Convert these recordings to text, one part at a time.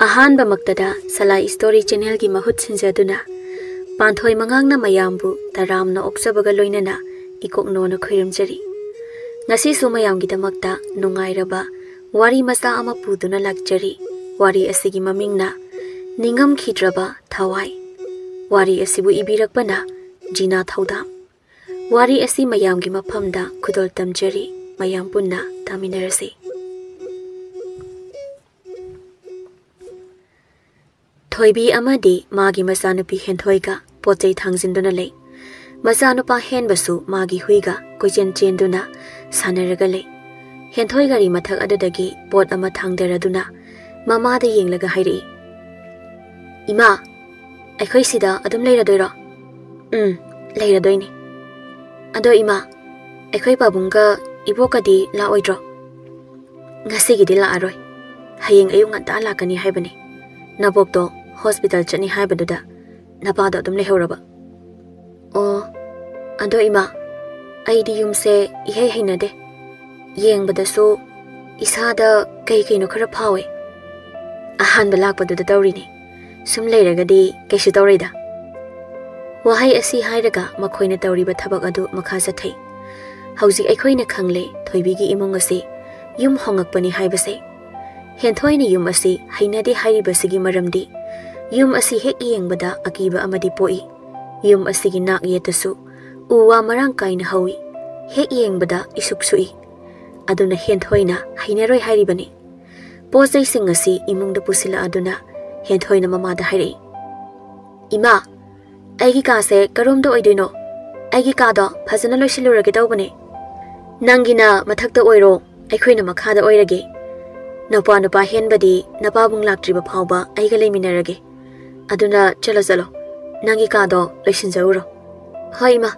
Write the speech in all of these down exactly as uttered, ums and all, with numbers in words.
ꯑꯍꯥꯟꯕꯃꯛꯇꯗ ꯁꯂꯥꯏ story ꯆꯦꯅꯦꯜꯒꯤ ꯃꯍꯨꯠ ꯁꯤꯟꯖꯗꯨꯅ ꯄꯥꯟꯊꯣꯏ ꯃꯉꯥꯡꯅ ꯃꯌꯥꯝꯕꯨ ꯇꯔꯥꯝꯅ ꯑꯣꯛꯆꯕꯒ ꯂꯣꯏꯅꯅ ꯏꯀꯣꯛꯅꯣꯅ ꯈꯣꯏꯔꯝꯖꯔꯤ꯫ ꯉꯁꯤꯁꯨ ꯃꯌꯥꯝꯒꯤꯗꯃꯛꯇ ꯅꯨꯡꯉꯥꯏꯔꯕ ꯋꯥꯔꯤ ꯃꯆꯥ ꯑꯃ ꯄꯨꯗꯨꯅ ꯂꯥꯛꯆꯔꯤ꯫ ꯋꯥꯔꯤ ꯑꯁꯤꯒꯤ ꯃꯃꯤꯡꯅ ꯅꯤꯡꯉꯝꯈꯤꯗ꯭ꯔꯕ ꯊꯋꯥꯏ꯫ ꯋꯥꯔꯤ ꯑꯁꯤꯕꯨ ꯏꯕꯤꯔꯛꯄꯅ ꯖꯤꯅꯥ ꯊꯧꯗꯥꯝ꯫ ꯋꯥꯔꯤ ꯑꯁꯤ ꯃꯌꯥꯝꯒꯤ ꯃꯐꯝꯗ ꯈꯨꯗꯣꯜ ꯇꯝꯖꯔꯤ꯫ ꯃꯌꯥꯝ ꯄꯨꯟꯅ ꯇꯥꯃꯤꯟꯅꯔꯁꯤ꯫ ꯊꯣꯏꯕꯤ ꯑꯃꯗꯤ ꯃꯥꯒꯤ ꯃꯆꯥꯅꯨꯄꯤ ꯍꯦꯟꯊꯣꯏꯒ ꯄꯣꯠ ꯆꯩ ꯊꯥꯡꯖꯤꯟꯗꯨꯅ ꯂꯩ꯫ ꯃꯆꯥꯅꯨꯄꯥ ꯍꯦꯟꯕꯁꯨ ꯃꯥꯒꯤ ꯍꯨꯏꯒ ꯀꯣꯏꯆꯦꯟ ꯆꯦꯟꯗꯨꯅ ꯁꯥꯟꯅꯔꯒ ꯂꯩ꯫ ꯍꯦꯟꯊꯣꯏ ꯒꯥꯔꯤ ꯃꯊꯛ ꯑꯗꯨꯗꯒꯤ ꯄꯣꯠ ꯑꯃ ꯊꯥꯡꯗꯔꯗꯨꯅ ꯃꯃꯥꯗ ꯌꯦꯡꯂꯒ ꯍꯥꯏꯔꯛꯏ, "ꯏꯃꯥ, ꯑꯩꯈꯣꯏ ꯁꯤꯗ ꯑꯗꯨꯝ ꯂꯩꯔꯗꯣꯏꯔꯣ?" "ꯎꯝ, ꯂꯩꯔꯗꯣꯏꯅꯤ꯫ ꯑꯗꯣ ꯏꯃꯥ, ꯑꯩꯈꯣꯏ ꯄꯥꯕꯨꯡꯒ ꯏꯕꯣꯛꯀꯗꯤ ꯂꯥꯛꯑꯣꯏꯗ꯭ꯔꯣ?" "ꯉꯁꯤꯒꯤꯗꯤ ꯂꯥꯛꯑꯔꯣꯏ꯫ ꯍꯌꯦꯡ ꯑꯌꯨꯛ ꯉꯟꯇꯥ ꯂꯥꯛꯀꯅꯤ ꯍꯥꯏꯕꯅꯤ꯫ ꯅꯕꯣꯛꯇꯣ ꯍꯣꯁꯄꯤꯇꯥꯜ ꯆꯠꯅꯤ ꯍꯥꯏꯕꯗꯨꯗ ꯅꯄꯥꯗꯣ ꯑꯗꯨꯝ ꯂꯩꯍꯧꯔꯕ꯫" "ꯑꯣ, ꯑꯗꯣ ꯏꯃꯥ, ꯑꯩꯗꯤ ꯌꯨꯝꯁꯦ ꯏꯍꯩ ꯍꯩꯅꯗꯦ꯫ ꯌꯦꯡꯕꯗꯁꯨ ꯏꯁꯥꯗ ꯀꯩ ꯀꯩꯅꯣ ꯈꯔ ꯐꯥꯎꯋꯦ꯫ ꯑꯍꯥꯟꯕ ꯂꯥꯛꯄꯗꯨꯗ ꯇꯧꯔꯤꯅꯦ꯫ ꯁꯨꯝ ꯂꯩꯔꯒꯗꯤ ꯀꯩꯁꯨ ꯇꯧꯔꯣꯏꯗ꯫" ꯋꯥꯍꯩ ꯑꯁꯤ ꯍꯥꯏꯔꯒ ꯃꯈꯣꯏꯅ ꯇꯧꯔꯤꯕ ꯊꯕꯛ ꯑꯗꯨ ꯃꯈꯥ ꯆꯠꯊꯩ꯫ ꯍꯧꯖꯤꯛ ꯑꯩꯈꯣꯏꯅ ꯈꯪꯂꯦ ꯊꯣꯏꯕꯤꯒꯤ ꯏꯃꯨꯡ ꯑꯁꯤ ꯌꯨꯝ ꯍꯣꯡꯉꯛꯄꯅꯤ ꯍꯥꯏꯕꯁꯦ꯫ ꯍꯦꯟꯊꯣꯏꯅ ꯌꯨꯝ ꯑꯁꯤ ꯍꯩꯅꯗꯦ ꯍꯥꯏꯔꯤꯕꯁꯤꯒꯤ ꯃꯔꯝꯗꯤ ꯌꯨꯝ ꯑꯁꯤ ꯍꯦꯛ ꯌꯦꯡꯕꯗ ꯑꯀꯤꯕ ꯑꯃꯗꯤ ꯄꯣꯛꯏ꯫ ꯌꯨꯝ ꯑꯁꯤꯒꯤ ꯅꯥꯛ ꯌꯦꯠꯇꯁꯨ ꯎ ꯋꯥ ꯃꯔꯥꯡ ꯀꯥꯏꯅ ꯍꯧꯏ꯫ ꯍꯦꯛ ꯌꯦꯡꯕꯗ ꯏꯁꯨꯛ ꯁꯨꯛꯏ꯫ ꯑꯗꯨꯅ ꯍꯦꯟꯊꯣꯏꯅ ꯍꯩꯅꯔꯣꯏ ꯍꯥꯏꯔꯤꯕꯅꯤ꯫ ꯄꯣꯠ ꯆꯩꯁꯤꯡ ꯑꯁꯤ ꯏꯃꯨꯡꯗ ꯄꯨꯁꯤꯜꯂꯛꯑꯗꯨꯅ ꯍꯦꯟꯊꯣꯏꯅ ꯃꯃꯥꯗ ꯍꯥꯏꯔꯛꯏ, "ꯏꯃꯥ, ꯑꯩꯒꯤ ꯀꯥꯁꯦ ꯀꯔꯣꯝꯗ ꯑꯣꯏꯗꯣꯏꯅꯣ? ꯑꯩꯒꯤ ꯀꯥꯗꯣ ꯐꯖꯅ ꯂꯣꯏꯁꯤꯜꯂꯨꯔꯒꯦ ꯇꯧꯕꯅꯦ꯫ ꯅꯪꯒꯤꯅ ꯃꯊꯛꯇ ꯑꯣꯏꯔꯣ, ꯑꯩꯈꯣꯏꯅ ꯃꯈꯥꯗ ꯑꯣꯏꯔꯒꯦ꯫ ꯅꯄꯥ ꯅꯨꯄꯥ ꯍꯦꯟꯕꯗꯤ ꯅꯄꯥꯕꯨꯡ ꯂꯥꯛꯇ꯭ꯔꯤꯕ ꯐꯥꯎꯕ ꯑꯩꯒ ꯂꯩꯃꯤꯟꯅꯔꯒꯦ꯫ ꯑꯗꯨꯅ ꯆꯠꯂꯣ ꯆꯠꯂꯣ, ꯅꯪꯒꯤ ꯀꯥꯗꯣ ꯂꯣꯏꯁꯤꯟꯖꯧꯔꯣ꯫" "ꯍꯣꯏ ꯏꯃꯥ꯫"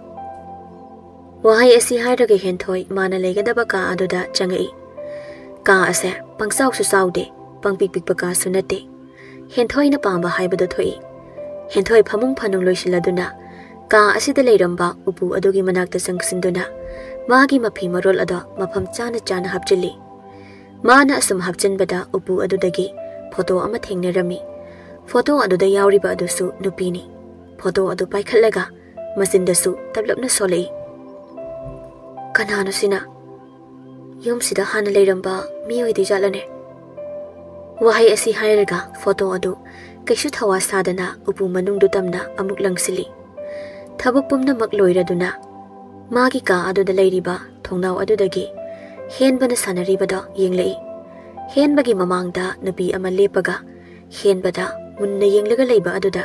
ꯋꯥꯍꯩ ꯑꯁꯤ ꯍꯥꯏꯔꯒ ꯍꯦꯟꯊꯣꯏ ꯃꯥꯅ ꯂꯩꯒꯗꯕ ꯀꯥ ꯑꯗꯨꯗ ꯆꯪꯉꯛꯏ꯫ ꯀꯥ ꯑꯁꯦ ꯄꯪꯆꯥꯎꯁꯨ ꯆꯥꯎꯗꯦ, ꯄꯪꯄꯤꯛ ꯄꯤꯛꯄ ꯀꯥꯁꯨ ꯅꯠꯇꯦ꯫ ꯍꯦꯟꯊꯣꯏꯅ ꯄꯥꯝꯕ ꯍꯥꯏꯕꯗꯨ ꯊꯣꯛꯏ꯫ ꯍꯦꯟꯊꯣꯏ ꯐꯃꯨꯡ ꯐꯥꯅꯨꯡ ꯂꯣꯏꯁꯤꯜꯂꯗꯨꯅ ꯀꯥ ꯑꯁꯤꯗ ꯂꯩꯔꯝꯕ ꯎꯄꯨ ꯑꯗꯨꯒꯤ ꯃꯅꯥꯛꯇ ꯆꯪꯁꯤꯟꯗꯨꯅ ꯃꯥꯒꯤ ꯃꯐꯤ ꯃꯔꯣꯜ ꯑꯗꯣ ꯃꯐꯝ ꯆꯥꯅ ꯆꯥꯅ ꯍꯥꯞꯆꯤꯜꯂꯤ꯫ ꯃꯥꯅ ꯑꯁꯨꯝ ꯍꯥꯞꯆꯤꯟꯕꯗ ꯎꯄꯨ ꯑꯗꯨꯗꯒꯤ ꯐꯣꯇꯣ ꯑꯃ ꯊꯦꯡꯅꯔꯝꯃꯤ꯫ ꯐꯣꯇꯣ ꯑꯗꯨꯗ ꯌꯥꯎꯔꯤꯕ ꯑꯗꯨꯁꯨ ꯅꯨꯄꯤꯅꯤ꯫ ꯐꯣꯇꯣ ꯑꯗꯨ ꯄꯥꯏꯈꯠꯂꯒ ꯃꯆꯤꯟꯗꯁꯨ ꯇꯞꯂꯞꯅ ꯁꯣꯜꯂꯛꯏ꯫ "ꯀꯅꯥꯅꯣ ꯁꯤꯅ? ꯌꯨꯝꯁꯤꯗ ꯍꯥꯟꯅ ꯂꯩꯔꯝꯕ ꯃꯤ ꯑꯣꯏꯗꯣꯏꯖꯥꯠꯂꯅꯦ?" ꯋꯥꯍꯩ ꯑꯁꯤ ꯍꯥꯏꯔꯒ ꯐꯣꯇꯣ ꯑꯗꯨ ꯀꯩꯁꯨ ꯊꯋꯥ ꯁꯥꯗꯅ ꯎꯄꯨ ꯃꯅꯨꯡꯗꯨ ꯇꯝꯅ ꯑꯃꯨꯛ ꯂꯪꯁꯤꯜꯂꯤ꯫ ꯊꯕꯛ ꯄꯨꯝꯅꯃꯛ ꯂꯣꯏꯔꯗꯨꯅ ꯃꯥꯒꯤ ꯀꯥ ꯑꯗꯨꯗ ꯂꯩꯔꯤꯕ ꯊꯣꯡꯅꯥꯎ ꯑꯗꯨꯗꯒꯤ ꯍꯦꯟꯕꯅ ꯁꯥꯟꯅꯔꯤꯕꯗꯣ ꯌꯦꯡꯂꯛꯏ꯫ ꯍꯦꯟꯕꯒꯤ ꯃꯃꯥꯡꯗ ꯅꯨꯄꯤ ꯑꯃ ꯂꯦꯞꯄꯒ ꯍꯦꯟꯕꯗ ꯃꯨꯟꯅ ꯌꯦꯡꯂꯒ ꯂꯩꯕ ꯑꯗꯨꯗ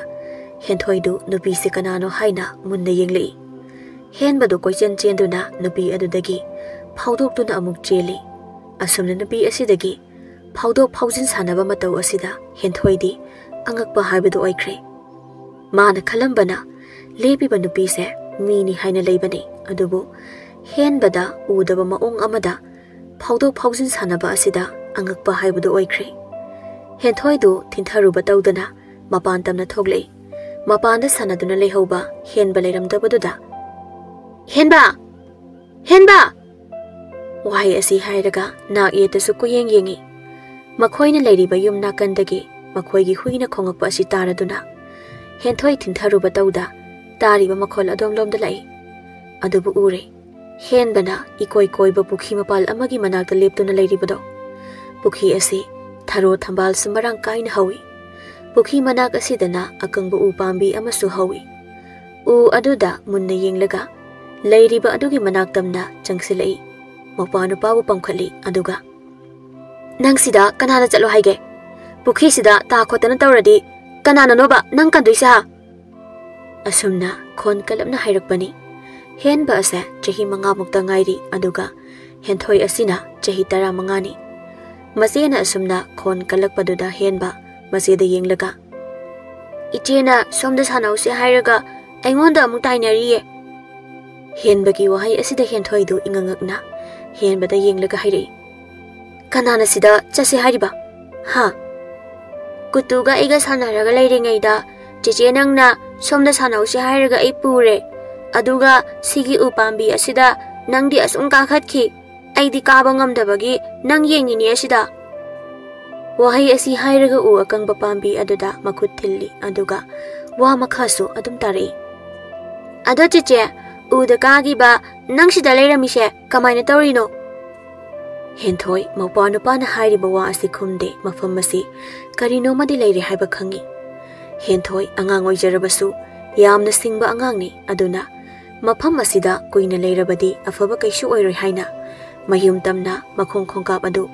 ꯍꯦꯟꯊꯣꯏꯗꯨ ꯅꯨꯄꯤꯁꯤ ꯀꯅꯥꯅꯣ ꯍꯥꯏꯅ ꯃꯨꯟꯅ ꯌꯦꯡꯂꯛꯏ꯫ ꯍꯦꯟꯕꯗꯨ ꯀꯣꯏꯆꯦꯟ ꯆꯦꯟꯗꯨꯅ ꯅꯨꯄꯤ ꯑꯗꯨꯗꯒꯤ ꯐꯥꯎꯗꯣꯛꯇꯨꯅ ꯑꯃꯨꯛ ꯆꯦꯜꯂꯤ꯫ ꯑꯁꯨꯝꯅ ꯅꯨꯄꯤ ꯑꯁꯤꯗꯒꯤ ꯐꯥꯎꯗꯣꯛ ꯐꯥꯎꯖꯤꯟ ꯁꯥꯟꯅꯕ ꯃꯇꯧ ꯑꯁꯤꯗ ꯍꯦꯟꯊꯣꯏꯗꯤ ꯑꯉꯛꯄ ꯍꯥꯏꯕꯗꯨ ꯑꯣꯏꯈ꯭ꯔꯦ꯫ ꯃꯥꯅ ꯈꯜꯂꯝꯕꯅ ꯂꯦꯞꯄꯤꯕ ꯅꯨꯄꯤꯁꯦ ꯃꯤꯅꯤ ꯍꯥꯏꯅ ꯂꯩꯕꯅꯤ, ꯑꯗꯨꯕꯨ ꯍꯦꯟꯕꯗ ꯎꯗꯕ ꯃꯑꯣꯡ ꯑꯃꯗ ꯐꯥꯎꯗꯣꯛ ꯐꯥꯎꯖꯤꯟ ꯁꯥꯟꯅꯕ ꯑꯁꯤꯗ ꯑꯉꯛꯄ ꯍꯥꯏꯕꯗꯨ ꯑꯣꯏꯈ꯭ꯔꯦ꯫ ꯍꯦꯟꯊꯣꯏꯗꯨ ꯊꯤꯟꯊꯔꯨꯕ ꯇꯧꯗꯅ ꯃꯄꯥꯟ ꯇꯝꯅ ꯊꯣꯛꯂꯛꯏ꯫ ꯃꯄꯥꯟꯗ ꯁꯥꯟꯅꯗꯨꯅ ꯂꯩꯍꯧꯕ ꯍꯦꯟꯕ ꯂꯩꯔꯝꯗꯕꯗꯨꯗ, "ꯍꯦꯟꯕ! ꯍꯦꯟꯕ!" ꯋꯥꯍꯩ ꯑꯁꯤ ꯍꯥꯏꯔꯒ ꯅꯥꯛ ꯌꯦꯠꯇꯁꯨ ꯀꯨꯌꯦꯡ ꯌꯦꯡꯉꯤ꯫ ꯃꯈꯣꯏꯅ ꯂꯩꯔꯤꯕ ꯌꯨꯝ ꯅꯥꯀꯟꯗꯒꯤ ꯃꯈꯣꯏꯒꯤ ꯍꯨꯏꯅ ꯈꯣꯡꯉꯛꯄ ꯑꯁꯤ ꯇꯥꯔꯗꯨꯅ ꯍꯦꯟꯊꯣꯏ ꯊꯤꯟꯊꯔꯨꯕ ꯇꯧꯗ ꯇꯥꯔꯤꯕ ꯃꯈꯣꯜ ꯑꯗꯣꯝꯂꯣꯝꯗ ꯂꯥꯛꯏ꯫ ꯑꯗꯨꯕꯨ ꯎꯔꯦ꯫ ꯍꯦꯟꯕꯅ ꯏꯀꯣꯏ ꯀꯣꯏꯕ ꯄꯨꯈ꯭ꯔꯤ ꯃꯄꯥꯜ ꯑꯃꯒꯤ ꯃꯅꯥꯛꯇ ꯂꯦꯞꯇꯨꯅ ꯂꯩꯔꯤꯕꯗꯣ꯫ ꯄꯨꯈ꯭ꯔꯤ ꯑꯁꯤ ꯊꯔꯣ ꯊꯝꯕꯥꯜꯁꯨ ꯃꯔꯥꯡ ꯀꯥꯏꯅ ꯍꯧꯏ꯫ ꯄꯨꯈ꯭ꯔꯤ ꯃꯅꯥꯛ ꯑꯁꯤꯗꯅ ꯑꯀꯪꯕ ꯎ ꯄꯥꯝꯕꯤ ꯑꯃꯁꯨ ꯍꯧꯏ꯫ ꯎ ꯑꯗꯨꯗ ꯃꯨꯟꯅ ꯌꯦꯡꯂꯒ ꯂꯩꯔꯤꯕ ꯑꯗꯨꯒꯤ ꯃꯅꯥꯛ ꯇꯝꯅ ꯆꯪꯁꯤꯜꯂꯛꯏ꯫ ꯃꯧꯄ꯭ꯋꯥ ꯅꯨꯄꯥꯕꯨ ꯄꯝꯈꯠꯂꯤ, ꯑꯗꯨꯒ, "ꯅꯪ ꯁꯤꯗ ꯀꯅꯥꯅ ꯆꯠꯂꯣ ꯍꯥꯏꯒꯦ? ꯄꯨꯈ꯭ꯔꯤꯁꯤꯗ ꯇꯥ ꯈꯣꯠꯇꯅ ꯇꯧꯔꯗꯤ ꯀꯅꯥꯅꯅꯣꯕ ꯅꯪ ꯀꯟꯗꯣꯏꯁꯦ, ꯍꯥ?" ꯑꯁꯨꯝꯅ ꯈꯣꯟ ꯀꯜꯂꯞꯅ ꯍꯥꯏꯔꯛꯄꯅꯤ꯫ ꯍꯦꯟꯕ ꯑꯁꯦ ꯆꯍꯤ ꯃꯉꯥꯃꯨꯛꯇ ꯉꯥꯏꯔꯤ, ꯑꯗꯨꯒ ꯍꯦꯟꯊꯣꯏ ꯑꯁꯤꯅ ꯆꯍꯤ ꯇꯔꯥꯃꯉꯥꯅꯤ꯫ ꯃꯆꯦꯅ ꯑꯁꯨꯝꯅ ꯈꯣꯟ ꯀꯜꯂꯛꯄꯗꯨꯗ ꯍꯦꯟꯕ ꯃꯆꯦꯗ ꯌꯦꯡꯂꯒ, "ꯏꯆꯦꯅ ꯁꯣꯝꯗ ꯁꯥꯟꯅꯧꯁꯦ ꯍꯥꯏꯔꯒ ꯑꯩꯉꯣꯟꯗ ꯑꯃꯨꯛ ꯇꯥꯏꯅꯔꯤꯌꯦ?" ꯍꯦꯟꯕꯒꯤ ꯋꯥꯍꯩ ꯑꯁꯤꯗ ꯍꯦꯟꯊꯣꯏꯗꯨ ꯏꯉꯛꯉꯛꯅ ꯍꯦꯟꯕꯗ ꯌꯦꯡꯂꯒ ꯍꯥꯏꯔꯛꯏ, "ꯀꯅꯥꯅ ꯁꯤꯗ ꯆꯠꯁꯦ ꯍꯥꯏꯔꯤꯕ? ꯍꯥ? ꯀꯨꯇꯨꯒ ꯑꯩꯒ ꯁꯥꯟꯅꯔꯒ ꯂꯩꯔꯤꯉꯩꯗ ꯆꯦꯆꯦ ꯅꯪꯅ ꯁꯣꯝꯗ ꯁꯥꯟꯅꯧꯁꯦ ꯍꯥꯏꯔꯒ ꯑꯩ ꯄꯨꯔꯦ꯫ ꯑꯗꯨꯒ ꯁꯤꯒꯤ ꯎ ꯄꯥꯝꯕꯤ ꯑꯁꯤꯗ ꯅꯪꯗꯤ ꯑꯁꯨꯝ ꯀꯥꯈꯠꯈꯤ꯫ ꯑꯩꯗꯤ ꯀꯥꯕ ꯉꯝꯗꯕꯒꯤ ꯅꯪ ꯌꯦꯡꯉꯤꯅꯦ ꯑꯁꯤꯗ꯫" ꯋꯥꯍꯩ ꯑꯁꯤ ꯍꯥꯏꯔꯒ ꯎ ꯑꯀꯪꯕ ꯄꯥꯝꯕꯤ ꯑꯗꯨꯗ ꯃꯈꯨꯠ ꯊꯤꯜꯂꯤ, ꯑꯗꯨꯒ ꯋꯥ ꯃꯈꯥꯁꯨ ꯑꯗꯨꯝ ꯇꯥꯔꯛꯏ꯫ "ꯑꯗꯣ ꯆꯦꯆꯦ, ꯎꯗ ꯀꯥꯈꯤꯕ ꯅꯪ ꯁꯤꯗ ꯂꯩꯔꯝꯃꯤꯁꯦ ꯀꯃꯥꯏꯅ ꯇꯧꯔꯤꯅꯣ?" ꯍꯦꯟꯊꯣꯏ ꯃꯧꯄ꯭ꯋꯥ ꯅꯨꯄꯥꯅ ꯍꯥꯏꯔꯤꯕ ꯋꯥ ꯑꯁꯤ ꯈꯨꯝꯗꯦ꯫ ꯃꯐꯝ ꯑꯁꯤ ꯀꯔꯤꯅꯣꯃꯗꯤ ꯂꯩꯔꯦ ꯍꯥꯏꯕ ꯈꯪꯏ꯫ ꯍꯦꯟꯊꯣꯏ ꯑꯉꯥꯡ ꯑꯣꯏꯖꯔꯕꯁꯨ ꯌꯥꯝꯅ ꯁꯤꯡꯕ ꯑꯉꯥꯡꯅꯤ, ꯑꯗꯨꯅ ꯃꯐꯝ ꯑꯁꯤꯗ ꯀꯨꯏꯅ ꯂꯩꯔꯕꯗꯤ ꯑꯐꯕ ꯀꯩꯁꯨ ꯑꯣꯏꯔꯣꯏ ꯍꯥꯏꯅ ꯃꯌꯨꯝ ꯇꯝꯅ ꯃꯈꯣꯡ ꯈꯣꯡꯀꯥꯞ ꯑꯗꯨ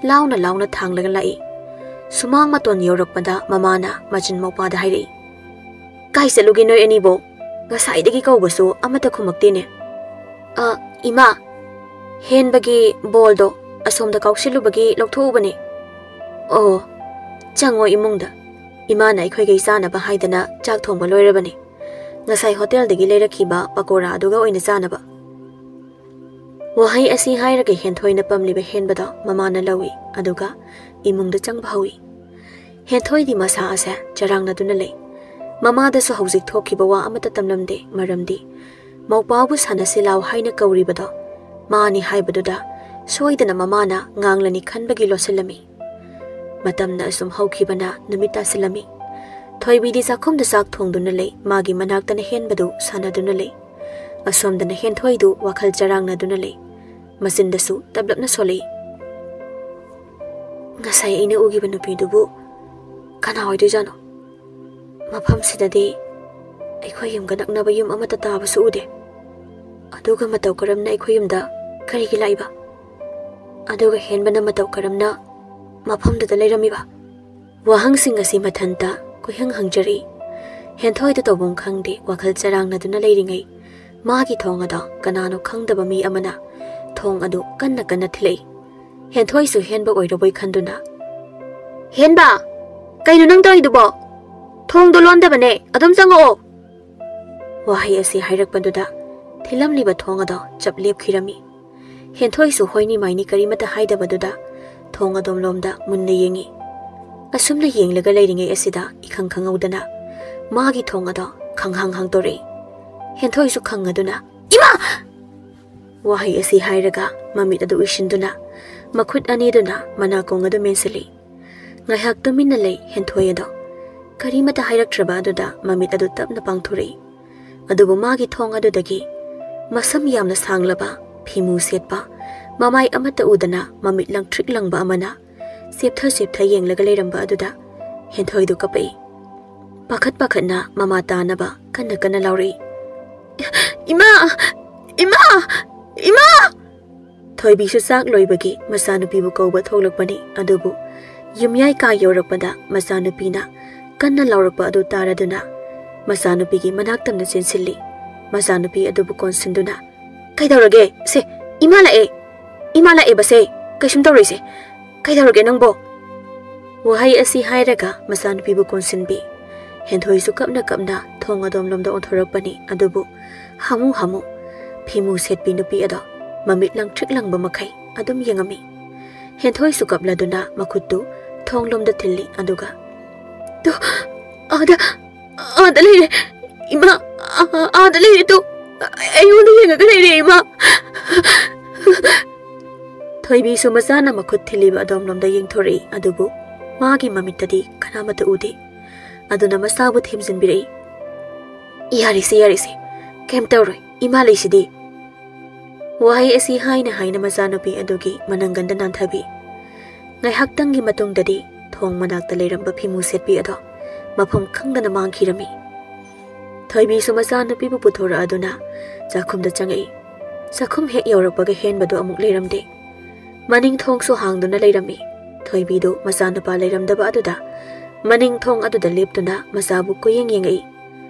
ꯂꯥꯎꯅ ꯂꯥꯎꯅ ꯊꯥꯡꯂꯒ ꯂꯥꯛꯏ꯫ ꯁꯨꯃꯥꯡ ꯃꯇꯣꯟ ꯌꯧꯔꯛꯄꯗ ꯃꯃꯥꯅ ꯃꯆꯤꯟ ꯃꯧꯄꯥꯗ ꯍꯥꯏꯔꯛꯏ, "ꯀꯥꯏ ꯆꯠꯂꯨꯒꯦ ꯅꯣꯏ ꯑꯅꯤꯕꯣ? ꯉꯁꯥꯏꯗꯒꯤ ꯀꯧꯕꯁꯨ ꯑꯃꯠꯇ ꯈꯨꯝꯃꯛꯇꯦꯅꯦ꯫" "ꯑ, ꯏꯃꯥ, ꯍꯦꯟꯕꯒꯤ ꯕꯣꯜꯗꯣ ꯑꯁꯣꯝꯗ ꯀꯥꯎꯁꯤꯜꯂꯨꯕꯒꯤ ꯂꯧꯊꯣꯛꯎꯕꯅꯦ꯫" "ꯑꯣ, ꯆꯪꯉꯣ ꯏꯃꯨꯡꯗ꯫ ꯏꯃꯥꯅ ꯑꯩꯈꯣꯏꯒꯩ ꯆꯥꯅꯕ ꯍꯥꯏꯗꯅ ꯆꯥꯛ ꯊꯣꯡꯕ ꯂꯣꯏꯔꯕꯅꯦ꯫ ꯉꯁꯥꯏ ꯍꯣꯇꯦꯜꯗꯒꯤ ꯂꯩꯔꯛꯈꯤꯕ ꯄꯀꯣꯔꯥ ꯑꯗꯨꯒ ꯑꯣꯏꯅ ꯆꯥꯅꯕ꯫" ꯋꯥꯍꯩ ꯑꯁꯤ ꯍꯥꯏꯔꯒ ꯍꯦꯟꯊꯣꯏꯅ ꯄꯝꯂꯤꯕ ꯍꯦꯟꯕꯗꯣ ꯃꯃꯥꯅ ꯂꯧꯏ, ꯑꯗꯨꯒ ꯏꯃꯨꯡꯗ ꯆꯪꯕ ꯍꯧꯏ꯫ ꯍꯦꯟꯊꯣꯏꯗꯤ ꯃꯁꯥ ꯑꯁꯦ ꯆꯔꯥꯡꯅꯗꯨꯅ ꯂꯩ꯫ ꯃꯃꯥꯗꯁꯨ ꯍꯧꯖꯤꯛ ꯊꯣꯛꯈꯤꯕ ꯋꯥ ꯑꯃꯠꯇ ꯇꯝꯂꯝꯗꯦ, ꯃꯔꯝꯗꯤ ꯃꯧꯄꯥꯕꯨ ꯁꯥꯟꯅꯁꯤ ꯂꯥꯎ ꯍꯥꯏꯅ ꯀꯧꯔꯤꯕꯗꯣ ꯃꯥꯅꯤ ꯍꯥꯏꯕꯗꯨꯗ ꯁꯣꯏꯗꯅ ꯃꯃꯥꯅ ꯉꯥꯡꯂꯅꯤ ꯈꯟꯕꯒꯤ ꯂꯣꯠꯁꯤꯜꯂꯝꯃꯤ꯫ ꯃꯇꯝꯅ ꯑꯁꯨꯝ ꯍꯧꯈꯤꯕꯅ ꯅꯨꯃꯤꯠ ꯇꯥꯁꯤꯜꯂꯝꯃꯤ꯫ ꯊꯣꯏꯕꯤꯗꯤ ꯆꯥꯛꯈꯨꯝꯗ ꯆꯥꯛ ꯊꯣꯡꯗꯨꯅ ꯂꯩ, ꯃꯥꯒꯤ ꯃꯅꯥꯛꯇꯅ ꯍꯦꯟꯕꯗꯨ ꯁꯥꯟꯅꯗꯨꯅ ꯂꯩ꯫ ꯑꯁꯣꯝꯗꯅ ꯍꯦꯟꯊꯣꯏꯗꯨ ꯋꯥꯈꯜ ꯆꯔꯥꯡꯅꯗꯨꯅ ꯂꯩ꯫ ꯃꯆꯤꯟꯗꯁꯨ ꯇꯞꯂꯞꯅ ꯁꯣꯜꯂꯛꯏ꯫ "ꯉꯁꯥꯏ ꯑꯩꯅ ꯎꯈꯤꯕ ꯅꯨꯄꯤꯗꯨꯕꯨ ꯀꯅꯥ ꯑꯣꯏꯗꯣꯏꯖꯥꯠꯅꯣ? ꯃꯐꯝꯁꯤꯗꯗꯤ ꯑꯩꯈꯣꯏ ꯌꯨꯝꯒ ꯅꯛꯅꯕ ꯌꯨꯝ ꯑꯃꯠꯇ ꯇꯥꯕꯁꯨ ꯎꯗꯦ꯫ ꯑꯗꯨꯒ ꯃꯇꯧ ꯀꯔꯝꯅ ꯑꯩꯈꯣꯏ ꯌꯨꯝꯗ ꯀꯔꯤꯒꯤ ꯂꯥꯛꯏꯕ? ꯑꯗꯨꯒ ꯍꯦꯟꯕꯅ ꯃꯇꯧ ꯀꯔꯝꯅ ꯃꯐꯝꯗꯨꯗ ꯂꯩꯔꯝꯃꯤꯕ?" ꯋꯥꯍꯪꯁꯤꯡ ꯑꯁꯤ ꯃꯊꯟꯇ ꯀꯣꯏꯍꯪ ꯍꯪꯖꯔꯤ꯫ ꯍꯦꯟꯊꯣꯏꯗ ꯇꯧꯐꯝ ꯈꯪꯗꯦ, ꯋꯥꯈꯜ ꯆꯔꯥꯡꯅꯗꯨꯅ ꯂꯩꯔꯤꯉꯩ ꯃꯥꯒꯤ ꯊꯣꯡ ꯑꯗꯣ ꯀꯅꯥꯅꯣ ꯈꯪꯗꯕ ꯃꯤ ꯑꯃꯅ ꯊꯣꯡ ꯑꯗꯨ ꯀꯟꯅ ꯀꯟꯅ ꯊꯤꯜꯂꯛꯏ꯫ ꯍꯦꯟꯊꯣꯏꯁꯨ ꯍꯦꯟꯕ ꯑꯣꯏꯔꯕꯣꯏ ꯈꯟꯗꯨꯅ, "ꯍꯦꯟꯕ, ꯀꯩꯅꯣ ꯅꯪ ꯇꯧꯔꯤꯗꯨꯕꯣ? ꯊꯣꯡꯗꯣ ꯂꯣꯟꯗꯕꯅꯦ, ꯑꯗꯨꯝ ꯆꯪꯉꯛꯑꯣ!" ꯋꯥꯍꯩ ꯑꯁꯤ ꯍꯥꯏꯔꯛꯄꯗꯨꯗ ꯊꯤꯜꯂꯝꯂꯤꯕ ꯊꯣꯡ ꯑꯗꯣ ꯆꯞ ꯂꯦꯞꯈꯤꯔꯝꯃꯤ꯫ ꯍꯦꯟꯊꯣꯏꯁꯨ ꯍꯣꯏꯅꯤ ꯃꯥꯏꯅꯤ ꯀꯔꯤꯃꯠꯇ ꯍꯥꯏꯗꯕꯗꯨꯗ ꯊꯣꯡ ꯑꯗꯣꯝꯂꯣꯝꯗ ꯃꯨꯟꯅ ꯌꯦꯡꯉꯤ꯫ ꯑꯁꯨꯝꯅ ꯌꯦꯡꯂꯒ ꯂꯩꯔꯤꯉꯩ ꯑꯁꯤꯗ ꯏꯈꯪ ꯈꯪꯍꯧꯗꯅ ꯃꯥꯒꯤ ꯊꯣꯡ ꯑꯗꯣ ꯈꯪꯍꯥꯡ ꯍꯥꯡꯗꯣꯔꯛꯏ꯫ ꯍꯦꯟꯊꯣꯏꯁꯨ ꯈꯪꯉꯗꯨꯅ, "ꯏꯃꯥ!" ꯋꯥꯍꯩ ꯑꯁꯤ ꯍꯥꯏꯔꯒ ꯃꯃꯤꯠ ꯑꯗꯨ ꯎꯏꯁꯤꯟꯗꯨꯅ ꯃꯈꯨꯠ ꯑꯅꯤꯗꯨꯅ ꯃꯅꯥꯀꯣꯡ ꯑꯗꯨ ꯃꯦꯟꯁꯤꯜꯂꯤ꯫ ꯉꯥꯏꯍꯥꯛ ꯇꯨꯃꯤꯟꯅ ꯂꯩ ꯍꯦꯟꯊꯣꯏ ꯑꯗꯣ꯫ ꯀꯔꯤꯃꯇ ꯍꯥꯏꯔꯛꯇ꯭ꯔꯕ ꯑꯗꯨꯗ ꯃꯃꯤꯠ ꯑꯗꯨ ꯇꯞꯅ ꯄꯥꯡꯊꯣꯔꯛꯏ꯫ ꯑꯗꯨꯕꯨ ꯃꯥꯒꯤ ꯊꯣꯡ ꯑꯗꯨꯗꯒꯤ ꯃꯁꯝ ꯌꯥꯝꯅ ꯁꯥꯡꯂꯕ, ꯐꯤꯃꯨ ꯁꯦꯠꯄ, ꯃꯃꯥꯏ ꯑꯃꯠꯇ ꯎꯗꯅ ꯃꯃꯤꯠ ꯂꯪꯇ꯭ꯔꯤꯛ ꯂꯪꯕ ꯑꯃꯅ ꯆꯦꯞꯊ ꯆꯦꯞꯊ ꯌꯦꯡꯂꯒ ꯂꯩꯔꯝꯕ ꯑꯗꯨꯗ ꯍꯦꯟꯊꯣꯏꯗꯨ ꯀꯞꯄꯛꯏ꯫ ꯄꯥꯈꯠ ꯄꯥꯈꯠꯅ ꯃꯃꯥ ꯇꯥꯅꯕ ꯀꯟꯅ ꯀꯟꯅ ꯂꯥꯎꯔꯛꯏ꯫ "ꯏꯃꯥ! ꯏꯃꯥ! ꯏꯃꯥ!" ꯊꯣꯏꯕꯤꯁꯨ ꯆꯥꯛ ꯂꯣꯏꯕꯒꯤ ꯃꯆꯥꯅꯨꯄꯤꯕꯨ ꯀꯧꯕ ꯊꯣꯛꯂꯛꯄꯅꯤ, ꯑꯗꯨꯕꯨ ꯌꯨꯝꯌꯥꯏ ꯀꯥ ꯌꯧꯔꯛꯄꯗ ꯃꯆꯥꯅꯨꯄꯤꯅ ꯀꯟꯅ ꯂꯥꯎꯔꯛꯄ ꯑꯗꯨ ꯇꯥꯔꯗꯨꯅ ꯃꯆꯥꯅꯨꯄꯤꯒꯤ ꯃꯅꯥꯛ ꯇꯝꯅ ꯆꯦꯟꯁꯤꯜꯂꯤ꯫ ꯃꯆꯥꯅꯨꯄꯤ ꯑꯗꯨꯕꯨ ꯀꯣꯟꯁꯤꯟꯗꯨꯅ, "ꯀꯩꯗꯧꯔꯒꯦ? ꯁꯦ, ꯏꯃꯥ ꯂꯥꯛꯑꯦ! ꯏꯃꯥ ꯂꯥꯛꯑꯦꯕꯁꯦ! ꯀꯩꯁꯨꯝ ꯇꯧꯔꯣꯏꯁꯦ꯫ ꯀꯩꯗꯧꯔꯒꯦ ꯅꯪꯕꯣ?" ꯋꯥꯍꯩ ꯑꯁꯤ ꯍꯥꯏꯔꯒ ꯃꯆꯥꯅꯨꯄꯤꯕꯨ ꯀꯣꯟꯁꯤꯟꯕꯤ꯫ ꯍꯦꯟꯊꯣꯏꯁꯨ ꯀꯞꯅ ꯀꯞꯅ ꯊꯣꯡ ꯑꯗꯣꯝꯂꯣꯝꯗ ꯑꯣꯟꯊꯣꯔꯛꯄꯅꯤ, ꯑꯗꯨꯕꯨ ꯍꯥꯃꯨ ꯍꯥꯃꯨ ꯐꯤꯃꯨ ꯁꯦꯠꯄꯤ ꯅꯨꯄꯤ ꯑꯗꯣ ꯃꯃꯤꯠ ꯂꯪꯇ꯭ꯔꯤꯛ ꯂꯪꯕ ꯃꯈꯩ ꯑꯗꯨꯝ ꯌꯦꯡꯉꯝꯃꯤ꯫ ꯍꯦꯟꯊꯣꯏꯁꯨ ꯀꯞꯂꯗꯨꯅ ꯃꯈꯨꯠꯇꯨ ꯊꯣꯡꯂꯣꯝꯗ ꯊꯤꯜꯂꯤ, ꯑꯗꯨꯒ, "ꯇꯨ, ꯑꯥꯗ, ꯑꯥꯗ ꯂꯩꯔꯦ, ꯏꯃꯥ, ꯑꯥ, ꯑꯥꯗ ꯂꯩꯔꯦ, ꯇꯨ, ꯑꯩꯉꯣꯟꯗ ꯌꯦꯡꯉꯒ ꯂꯩꯔꯦ, ꯏꯃꯥ!" ꯊꯣꯏꯕꯤꯁꯨ ꯃꯆꯥꯅ ꯃꯈꯨꯠ ꯊꯤꯜꯂꯤꯕ ꯑꯗꯣꯝꯂꯣꯝꯗ ꯌꯦꯡꯊꯣꯔꯛꯏ, ꯑꯗꯨꯕꯨ ꯃꯥꯒꯤ ꯃꯃꯤꯠꯇꯗꯤ ꯀꯅꯥꯃꯠꯇ ꯎꯗꯦ꯫ ꯑꯗꯨꯅ ꯃꯆꯥꯕꯨ ꯊꯦꯝꯖꯤꯟꯕꯤꯔꯛꯏ꯫ "ꯌꯥꯔꯦꯁꯦ, ꯌꯥꯔꯦꯁꯦ, ꯀꯩꯝ ꯇꯧꯔꯣꯏ, ꯏꯃꯥ ꯂꯩꯁꯤꯗꯤ꯫" ꯋꯥꯍꯩ ꯑꯁꯤ ꯍꯥꯏꯅ ꯍꯥꯏꯅ ꯃꯆꯥꯅꯨꯄꯤ ꯑꯗꯨꯒꯤ ꯃꯅꯪꯒꯟꯗ ꯅꯥꯟꯊꯕꯤ꯫ ꯉꯥꯏꯍꯥꯛꯇꯪꯒꯤ ꯃꯇꯨꯡꯗꯗꯤ ꯊꯣꯡ ꯃꯅꯥꯛꯇ ꯂꯩꯔꯝꯕ ꯐꯤꯃꯨ ꯁꯦꯠꯄꯤ ꯑꯗꯣ ꯃꯐꯝ ꯈꯪꯗꯅ ꯃꯥꯡꯈꯤꯔꯝꯃꯤ꯫ ꯊꯣꯏꯕꯤꯁꯨ ꯃꯆꯥꯅꯨꯄꯤꯕꯨ ꯄꯨꯊꯣꯔꯛꯑꯗꯨꯅ ꯆꯥꯛꯈꯨꯝꯗ ꯆꯪꯉꯛꯏ꯫ ꯆꯥꯛꯈꯨꯝ ꯍꯦꯛ ꯌꯧꯔꯛꯄꯒ ꯍꯦꯟꯕꯗꯨ ꯑꯃꯨꯛ ꯂꯩꯔꯝꯗꯦ꯫ ꯃꯅꯤꯡ ꯊꯣꯡꯁꯨ ꯍꯥꯡꯗꯨꯅ ꯂꯩꯔꯝꯃꯤ꯫ ꯊꯣꯏꯕꯤꯗꯨ ꯃꯆꯥꯅꯨꯄꯥ ꯂꯩꯔꯝꯗꯕ ꯑꯗꯨꯗ ꯃꯅꯤꯡ ꯊꯣꯡ ꯑꯗꯨꯗ ꯂꯦꯞꯇꯨꯅ ꯃꯆꯥꯕꯨ ꯀꯣꯏꯌꯦꯡ ꯌꯦꯡꯉꯛꯏ꯫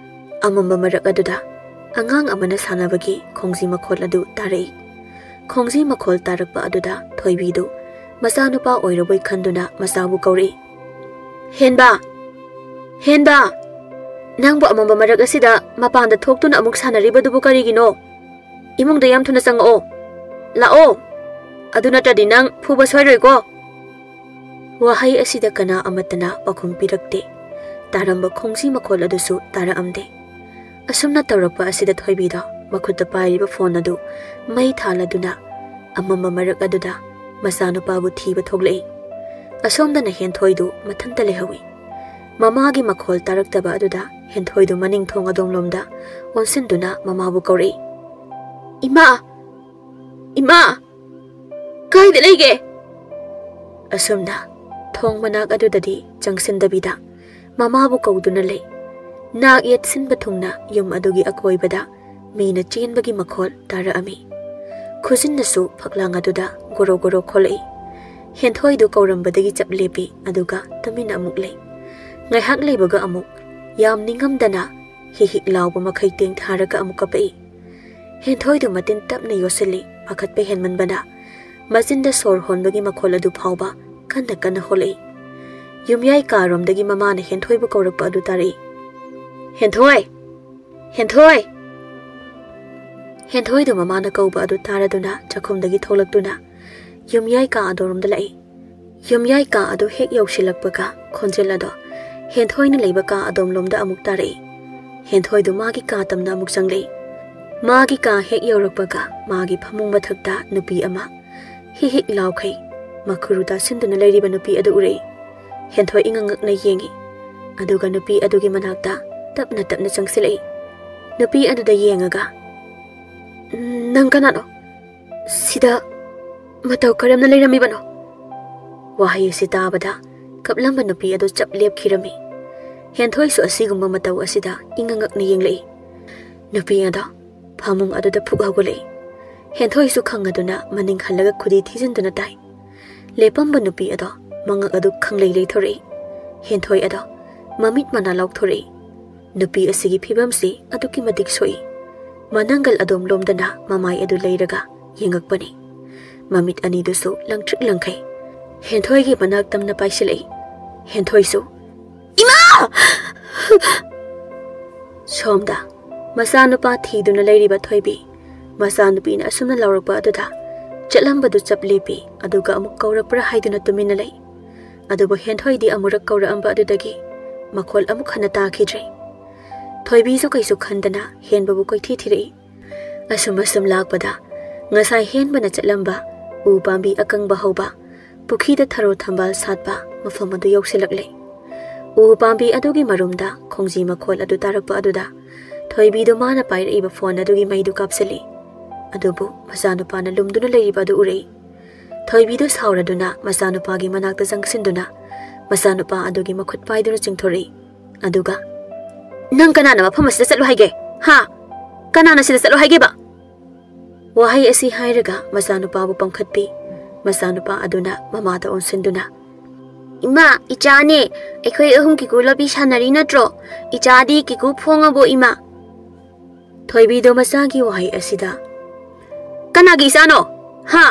ꯑꯃꯝꯕ ꯃꯔꯛ ꯑꯗꯨꯗ ꯑꯉꯥꯡ ꯑꯃꯅ ꯁꯥꯟꯅꯕꯒꯤ ꯈꯣꯡꯖꯤ ꯃꯈꯣꯜ ꯑꯗꯨ ꯇꯥꯔꯛꯏ꯫ ꯈꯣꯡꯖꯤ ꯃꯈꯣꯜ ꯇꯥꯔꯛꯄ ꯑꯗꯨꯗ ꯊꯣꯏꯕꯤꯗꯨ ꯃꯆꯥꯅꯨꯄꯥ ꯑꯣꯏꯔꯕꯣꯏ ꯈꯟꯗꯨꯅ ꯃꯆꯥꯕꯨ ꯀꯧꯔꯛꯏ꯫ "ꯍꯦꯟꯕ! ꯍꯦꯟꯕ! ꯅꯪꯕꯨ ꯑꯃꯝꯕ ꯃꯔꯛ ꯑꯁꯤꯗ ꯃꯄꯥꯟꯗ ꯊꯣꯛꯇꯨꯅ ꯑꯃꯨꯛ ꯁꯥꯟꯅꯔꯤꯕꯗꯨꯕꯨ ꯀꯔꯤꯒꯤꯅꯣ? ꯏꯃꯨꯡꯗ ꯌꯥꯝ ꯊꯨꯅ ꯆꯪꯉꯛꯑꯣ꯫ ꯂꯥꯛꯑꯣ꯫ ꯑꯗꯨ ꯅꯠꯇ꯭ꯔꯗꯤ ꯅꯪ ꯐꯨꯕ ꯁꯣꯏꯔꯣꯏꯀꯣ꯫" ꯋꯥꯍꯩ ꯑꯁꯤꯗ ꯀꯅꯥ ꯑꯃꯠꯇꯅ ꯄꯥꯎꯈꯨꯝ ꯄꯤꯔꯛꯇꯦ꯫ ꯇꯥꯔꯝꯕ ꯈꯣꯡꯖꯤ ꯃꯈꯣꯜ ꯑꯗꯨꯁꯨ ꯇꯥꯔꯛꯑꯝꯗꯦ꯫ ꯑꯁꯨꯝꯅ ꯇꯧꯔꯛꯄ ꯑꯁꯤꯗ ꯊꯣꯏꯕꯤꯗꯣ ꯃꯈꯨꯠꯇ ꯄꯥꯏꯔꯤꯕ ꯐꯣꯟ ꯑꯗꯨ ꯃꯩ ꯊꯥꯜꯂꯗꯨꯅ ꯑꯃꯝꯕ ꯃꯔꯛ ꯑꯗꯨꯗ ꯃꯆꯥꯅꯨꯄꯥꯕꯨ ꯊꯤꯕ ꯊꯣꯛꯂꯛꯏ꯫ ꯑꯁꯣꯝꯗꯅ ꯍꯦꯟꯊꯣꯏꯗꯨ ꯃꯊꯟꯇ ꯂꯩꯍꯧꯏ꯫ ꯃꯃꯥꯒꯤ ꯃꯈꯣꯜ ꯇꯥꯔꯛꯇꯕ ꯑꯗꯨꯗ ꯍꯦꯟꯊꯣꯏꯗꯨ ꯃꯅꯤꯡ ꯊꯣꯡ ꯑꯗꯣꯝꯂꯣꯝꯗ ꯑꯣꯟꯁꯤꯟꯗꯨꯅ ꯃꯃꯥꯕꯨ ꯀꯧꯔꯛꯏ꯫ "ꯏꯃꯥ! ꯏꯃꯥ! ꯀꯥꯏꯗ ꯂꯩꯒꯦ?" ꯑꯁꯨꯝꯅ ꯊꯣꯡ ꯃꯅꯥꯛ ꯑꯗꯨꯗꯗꯤ ꯆꯪꯁꯤꯟꯗꯕꯤꯗ ꯃꯃꯥꯕꯨ ꯀꯧꯗꯨꯅ ꯂꯩ꯫ ꯅꯥꯛ ꯌꯦꯠꯁꯤꯟꯕ ꯊꯨꯡꯅ ꯌꯨꯝ ꯑꯗꯨꯒꯤ ꯑꯀꯣꯏꯕꯗ ꯃꯤꯅ ꯆꯦꯟꯕꯒꯤ ꯃꯈꯣꯜ ꯇꯥꯔꯛꯑꯝꯃꯤ꯫ ꯈꯨꯖꯤꯟꯅꯁꯨ ꯐꯛꯂꯥꯡ ꯑꯗꯨꯗ ꯒꯣꯔꯣ ꯒꯣꯔꯣ ꯈꯣꯠꯂꯛꯏ꯫ ꯍꯦꯟꯊꯣꯏꯗꯨ ꯀꯧꯔꯝꯕꯗꯒꯤ ꯆꯞ ꯂꯦꯞꯄꯤ, ꯑꯗꯨꯒ ꯇꯨꯃꯤꯟꯅ ꯑꯃꯨꯛ ꯂꯩ꯫ ꯉꯥꯏꯍꯥꯛ ꯂꯩꯕꯒ ꯑꯃꯨꯛ ꯌꯥꯝ ꯅꯤꯡꯉꯝꯗꯅ ꯍꯤꯛ ꯍꯤꯛ ꯂꯥꯎꯕ ꯃꯈꯩ ꯇꯦꯡꯊꯥꯔꯒ ꯑꯃꯨꯛ ꯀꯞꯄꯛꯏ꯫ ꯍꯦꯟꯊꯣꯏꯗꯨ ꯃꯇꯤꯟ ꯇꯞꯅ ꯌꯣꯠꯁꯤꯜꯂꯤ, ꯄꯥꯈꯠꯄ ꯍꯦꯟꯃꯟꯕꯅ ꯃꯆꯤꯟꯗ ꯁꯣꯔ ꯍꯣꯟꯕꯒꯤ ꯃꯈꯣꯜ ꯑꯗꯨ ꯐꯥꯎꯕ ꯀꯟꯅ ꯀꯟꯅ ꯍꯣꯜꯂꯛꯏ꯫ ꯌꯨꯝꯌꯥꯏ ꯀꯥꯔꯣꯝꯗꯒꯤ ꯃꯃꯥꯅ ꯍꯦꯟꯊꯣꯏꯕꯨ ꯀꯧꯔꯛꯄ ꯑꯗꯨ ꯇꯥꯔꯛꯏ꯫ "ꯍꯦꯟꯊꯣꯏ! ꯍꯦꯟꯊꯣꯏ!" ꯍꯦꯟꯊꯣꯏꯗꯨ ꯃꯃꯥꯅ ꯀꯧꯕ ꯑꯗꯨ ꯇꯥꯔꯗꯨꯅ ꯆꯥꯛꯈꯨꯝꯗꯒꯤ ꯊꯣꯛꯂꯛꯇꯨꯅ ꯌꯨꯝꯌꯥꯏ ꯀꯥ ꯑꯗꯣꯝꯗ ꯂꯥꯛꯏ꯫ ꯌꯨꯝꯌꯥꯏ ꯀꯥ ꯑꯗꯨ ꯍꯦꯛ ꯌꯧꯁꯤꯜꯂꯛꯄꯒ ꯈꯣꯟꯖꯦꯜ ꯑꯗꯣ ꯍꯦꯟꯊꯣꯏꯅ ꯂꯩꯕ ꯀꯥ ꯑꯗꯣꯝꯂꯣꯝꯗ ꯑꯃꯨꯛ ꯇꯥꯔꯛꯏ꯫ ꯍꯦꯟꯊꯣꯏꯗꯨ ꯃꯥꯒꯤ ꯀꯥ ꯇꯝꯅ ꯑꯃꯨꯛ ꯆꯪꯂꯛꯏ꯫ ꯃꯥꯒꯤ ꯀꯥ ꯍꯦꯛ ꯌꯧꯔꯛꯄꯒ ꯃꯥꯒꯤ ꯐꯃꯨꯡ ꯃꯊꯛꯇ ꯅꯨꯄꯤ ꯑꯃ ꯍꯤꯛ ꯍꯤꯛ ꯂꯥꯎꯈꯩ ꯃꯈꯨꯔꯨ ꯇꯥꯁꯤꯟꯗꯨꯅ ꯂꯩꯔꯤꯕ ꯅꯨꯄꯤ ꯑꯗꯨ ꯎꯔꯛꯏ꯫ ꯍꯦꯟꯊꯣꯏ ꯏꯉꯛ ꯉꯛꯅ ꯌꯦꯡꯉꯤ꯫ ꯑꯗꯨꯒ ꯅꯨꯄꯤ ꯑꯗꯨꯒꯤ ꯃꯅꯥꯛꯇ ꯇꯞꯅ ꯇꯞꯅ ꯆꯪꯁꯤꯜꯂꯛꯏ꯫ ꯅꯨꯄꯤ ꯑꯗꯨꯗ ꯌꯦꯡꯉꯒ, "ꯅꯪ ꯀꯅꯥꯅꯣ? ꯁꯤꯗ ꯃꯇꯧ ꯀꯔꯝꯅ ꯂꯩꯔꯝꯃꯤꯕꯅꯣ?" ꯋꯥꯍꯩ ꯑꯁꯤ ꯇꯥꯕꯗ ꯀꯞꯂꯝꯕ ꯅꯨꯄꯤ ꯑꯗꯨ ꯆꯞ ꯂꯦꯞꯈꯤꯔꯝꯃꯤ꯫ ꯍꯦꯟꯊꯣꯏꯁꯨ ꯑꯁꯤꯒꯨꯝꯕ ꯃꯇꯧ ꯑꯁꯤꯗ ꯏꯉꯛ ꯉꯛꯅ ꯌꯦꯡꯂꯛꯏ꯫ ꯅꯨꯄꯤ ꯑꯗꯣ ꯐꯃꯨꯡ ꯑꯗꯨꯗ ꯐꯨꯛ ꯍꯧꯒꯠꯂꯛꯏ꯫ ꯍꯦꯟꯊꯣꯏꯁꯨ ꯈꯪꯉꯗꯨꯅ ꯃꯅꯤꯡ ꯍꯜꯂꯒ ꯈꯨꯗꯤ ꯊꯤꯖꯤꯟꯗꯨꯅ ꯇꯥꯏ꯫ ꯂꯦꯞꯄꯝꯕ ꯅꯨꯄꯤ ꯑꯗꯣ ꯃꯉꯛ ꯑꯗꯨ ꯈꯪꯂꯩ ꯂꯩꯊꯣꯔꯛꯏ꯫ ꯍꯦꯟꯊꯣꯏ ꯑꯗꯣ ꯃꯃꯤꯠ ꯃꯅꯥ ꯂꯥꯎꯊꯣꯔꯛꯏ꯫ ꯅꯨꯄꯤ ꯑꯁꯤꯒꯤ ꯐꯤꯕꯝꯁꯤ ꯑꯗꯨꯛꯀꯤ ꯃꯇꯤꯛ ꯁꯣꯛꯏ꯫ ꯃꯅꯪꯒꯜ ꯑꯗꯣꯝꯂꯣꯝꯗꯅ ꯃꯃꯥꯏ ꯑꯗꯨ ꯂꯩꯔꯒ ꯌꯦꯡꯉꯛꯄꯅꯤ꯫ ꯃꯃꯤꯠ ꯑꯅꯤꯗꯨꯁꯨ ꯂꯪꯇ꯭ꯔꯤꯛ ꯂꯪꯈꯩ꯫ ꯍꯦꯟꯊꯣꯏꯒꯤ ꯃꯅꯥꯛ ꯇꯝꯅ ꯄꯥꯏꯁꯤꯜꯂꯛꯏ꯫ ꯍꯦꯟꯊꯣꯏꯁꯨ, "ꯏꯃꯥ!" ꯁꯣꯝꯗ ꯃꯆꯥꯅꯨꯄꯥ ꯊꯤꯗꯨꯅ ꯂꯩꯔꯤꯕ ꯊꯣꯏꯕꯤ, ꯃꯆꯥꯅꯨꯄꯤꯅ ꯑꯁꯨꯝꯅ ꯂꯥꯎꯔꯛꯄ ꯑꯗꯨꯗ ꯆꯠꯂꯝꯕꯗꯨ ꯆꯞ ꯂꯦꯞꯄꯤ, ꯑꯗꯨꯒ ꯑꯃꯨꯛ ꯀꯧꯔꯛꯄ꯭ꯔꯥ ꯍꯥꯏꯗꯨꯅ ꯇꯨꯃꯤꯟꯅ ꯂꯩ꯫ ꯑꯗꯨꯕꯨ ꯍꯦꯟꯊꯣꯏꯗꯤ ꯑꯃꯨꯔꯛ ꯀꯧꯔꯛꯑꯝꯕ ꯑꯗꯨꯗꯒꯤ ꯃꯈꯣꯜ ꯑꯃꯨꯛ ꯍꯟꯅ ꯇꯥꯈꯤꯗ꯭ꯔꯦ꯫ ꯊꯣꯏꯕꯤꯁꯨ ꯀꯩꯁꯨ ꯈꯟꯗꯅ ꯍꯦꯟꯕꯕꯨ ꯀꯣꯏꯊꯤ ꯊꯤꯔꯛꯏ꯫ ꯑꯁꯨꯝ ꯑꯁꯨꯝ ꯂꯥꯛꯄꯗ ꯉꯁꯥꯏ ꯍꯦꯟꯕꯅ ꯆꯠꯂꯝꯕ ꯎ ꯄꯥꯝꯕꯤ ꯑꯀꯪꯕ ꯍꯧꯕ ꯄꯨꯈ꯭ꯔꯤꯗ ꯊꯔꯣ ꯊꯝꯕꯥꯜ ꯁꯥꯠꯄ ꯃꯐꯝ ꯑꯗꯨ ꯌꯧꯁꯤꯜꯂꯛꯂꯦ꯫ ꯎ ꯄꯥꯝꯕꯤ ꯑꯗꯨꯒꯤ ꯃꯔꯨꯝꯗ ꯈꯣꯡꯖꯤ ꯃꯈꯣꯜ ꯑꯗꯨ ꯇꯥꯔꯛꯄ ꯑꯗꯨꯗ ꯊꯣꯏꯕꯤꯗꯨ ꯃꯥꯅ ꯄꯥꯏꯔꯛꯏꯕ ꯐꯣꯟ ꯑꯗꯨꯒꯤ ꯃꯩꯗꯨ ꯀꯥꯞꯁꯤꯜꯂꯤ꯫ ꯑꯗꯨꯕꯨ ꯃꯆꯥꯅꯨꯄꯥꯅ ꯂꯨꯝꯗꯨꯅ ꯂꯩꯔꯤꯕ ꯑꯗꯨ ꯎꯔꯛꯏ꯫ ꯊꯣꯏꯕꯤꯗꯨ ꯁꯥꯎꯔꯗꯨꯅ ꯃꯆꯥꯅꯨꯄꯥꯒꯤ ꯃꯅꯥꯛꯇ ꯆꯪꯁꯤꯟꯗꯨꯅ ꯃꯆꯥꯅꯨꯄꯥ ꯑꯗꯨꯒꯤ ꯃꯈꯨꯠ ꯄꯥꯏꯗꯨꯅ ꯆꯤꯡꯊꯣꯔꯛꯏ꯫ ꯑꯗꯨꯒ, "ꯅꯪ ꯀꯅꯥꯅ ꯃꯐꯝ ꯑꯁꯤꯗ ꯆꯠꯂꯨ ꯍꯥꯏꯒꯦ? ꯍꯥ? ꯀꯅꯥꯅ ꯁꯤꯗ ꯆꯠꯂꯨ ꯍꯥꯏꯒꯦꯕ?" ꯋꯥꯍꯩ ꯑꯁꯤ ꯍꯥꯏꯔꯒ ꯃꯆꯥꯅꯨꯄꯥꯕꯨ ꯄꯝꯈꯠꯄꯤ꯫ ꯃꯆꯥꯅꯨꯄꯥ ꯑꯗꯨꯅ ꯃꯃꯥꯗ ꯑꯣꯟꯁꯤꯟꯗꯨꯅ, "ꯏꯃꯥ, ꯏꯆꯥꯅꯦ꯫ ꯑꯩꯈꯣꯏ ꯑꯍꯨꯝ ꯀꯤꯀꯨ ꯂꯣꯄꯤ ꯁꯥꯟꯅꯔꯤ ꯅꯠꯇ꯭ꯔꯣ? ꯏꯆꯥꯗꯤ ꯀꯤꯀꯨ ꯐꯣꯡꯉꯕꯣ, ꯏꯃꯥ?" ꯊꯣꯏꯕꯤꯗꯣ ꯃꯆꯥꯒꯤ ꯋꯥꯍꯩ ꯑꯁꯤꯗ, "ꯀꯅꯥꯒꯤ ꯏꯆꯥꯅꯣ? ꯍꯥ?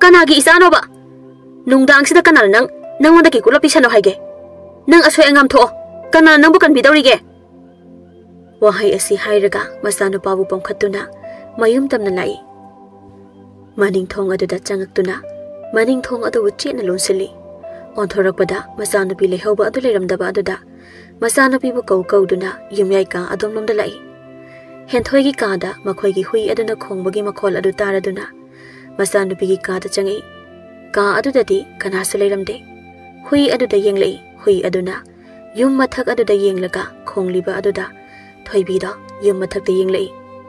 ꯀꯅꯥꯒꯤ ꯏꯆꯥꯅꯣꯕ? ꯅꯨꯡꯗꯥꯡꯁꯤꯗ ꯀꯅꯥꯅ ꯅꯪ, ꯅꯪꯉꯣꯟꯗ ꯀꯤꯀꯨ ꯂꯣꯄꯤ ꯁꯥꯟꯅꯧ ꯍꯥꯏꯒꯦ? ꯅꯪ ꯑꯁꯣꯏ ꯑꯉꯥꯝ ꯊꯣꯛꯑꯣ꯫ ꯀꯅꯥꯅ ꯅꯪꯕꯨ ꯀꯟꯕꯤꯗꯧꯔꯤꯒꯦ?" ꯋꯥꯍꯩ ꯑꯁꯤ ꯍꯥꯏꯔꯒ ꯃꯆꯥꯅꯨꯄꯥꯕꯨ ꯄꯣꯝꯈꯠꯇꯨꯅ ꯃꯌꯨꯝ ꯇꯝꯅ ꯂꯥꯛꯏ꯫ ꯃꯅꯤꯡ ꯊꯣꯡ ꯑꯗꯨꯗ ꯆꯪꯉꯛꯇꯨꯅ ꯃꯅꯤꯡ ꯊꯣꯡ ꯑꯗꯨꯕꯨ ꯆꯦꯠꯅ ꯂꯣꯟꯁꯤꯜꯂꯤ꯫ ꯑꯣꯟꯊꯣꯔꯛꯄꯗ ꯃꯆꯥꯅꯨꯄꯤ ꯂꯩꯍꯧꯕ ꯑꯗꯨ ꯂꯩꯔꯝꯗꯕ ꯑꯗꯨꯗ ꯃꯆꯥꯅꯨꯄꯤꯕꯨ ꯀꯧ ꯀꯧꯗꯨꯅ ꯌꯨꯝꯌꯥꯏ ꯀꯥ ꯑꯗꯣꯝꯂꯣꯝꯗ ꯂꯥꯛꯏ꯫ ꯍꯦꯟꯊꯣꯏꯒꯤ ꯀꯥꯗ ꯃꯈꯣꯏꯒꯤ ꯍꯨꯏ ꯑꯗꯨꯅ ꯈꯣꯡꯕꯒꯤ ꯃꯈꯣꯜ ꯑꯗꯨ ꯇꯥꯔꯗꯨꯅ ꯃꯆꯥꯅꯨꯄꯤꯒꯤ ꯀꯥꯗ ꯆꯪꯉꯛꯏ꯫ ꯀꯥ ꯑꯗꯨꯗꯗꯤ ꯀꯅꯥꯁꯨ ꯂꯩꯔꯝꯗꯦ꯫ ꯍꯨꯏ ꯑꯗꯨꯗ ꯌꯦꯡꯂꯛꯏ꯫ ꯍꯨꯏ ꯑꯗꯨꯅ ꯌꯨꯝ ꯃꯊꯛ ꯑꯗꯨꯗ ꯌꯦꯡꯂꯒ ꯈꯣꯡꯂꯤꯕ ꯑꯗꯨꯗ ꯊꯣꯏꯕꯤꯗꯣ ꯌꯨꯝ ꯃꯊꯛꯇ ꯌꯦꯡꯂꯛꯏ꯫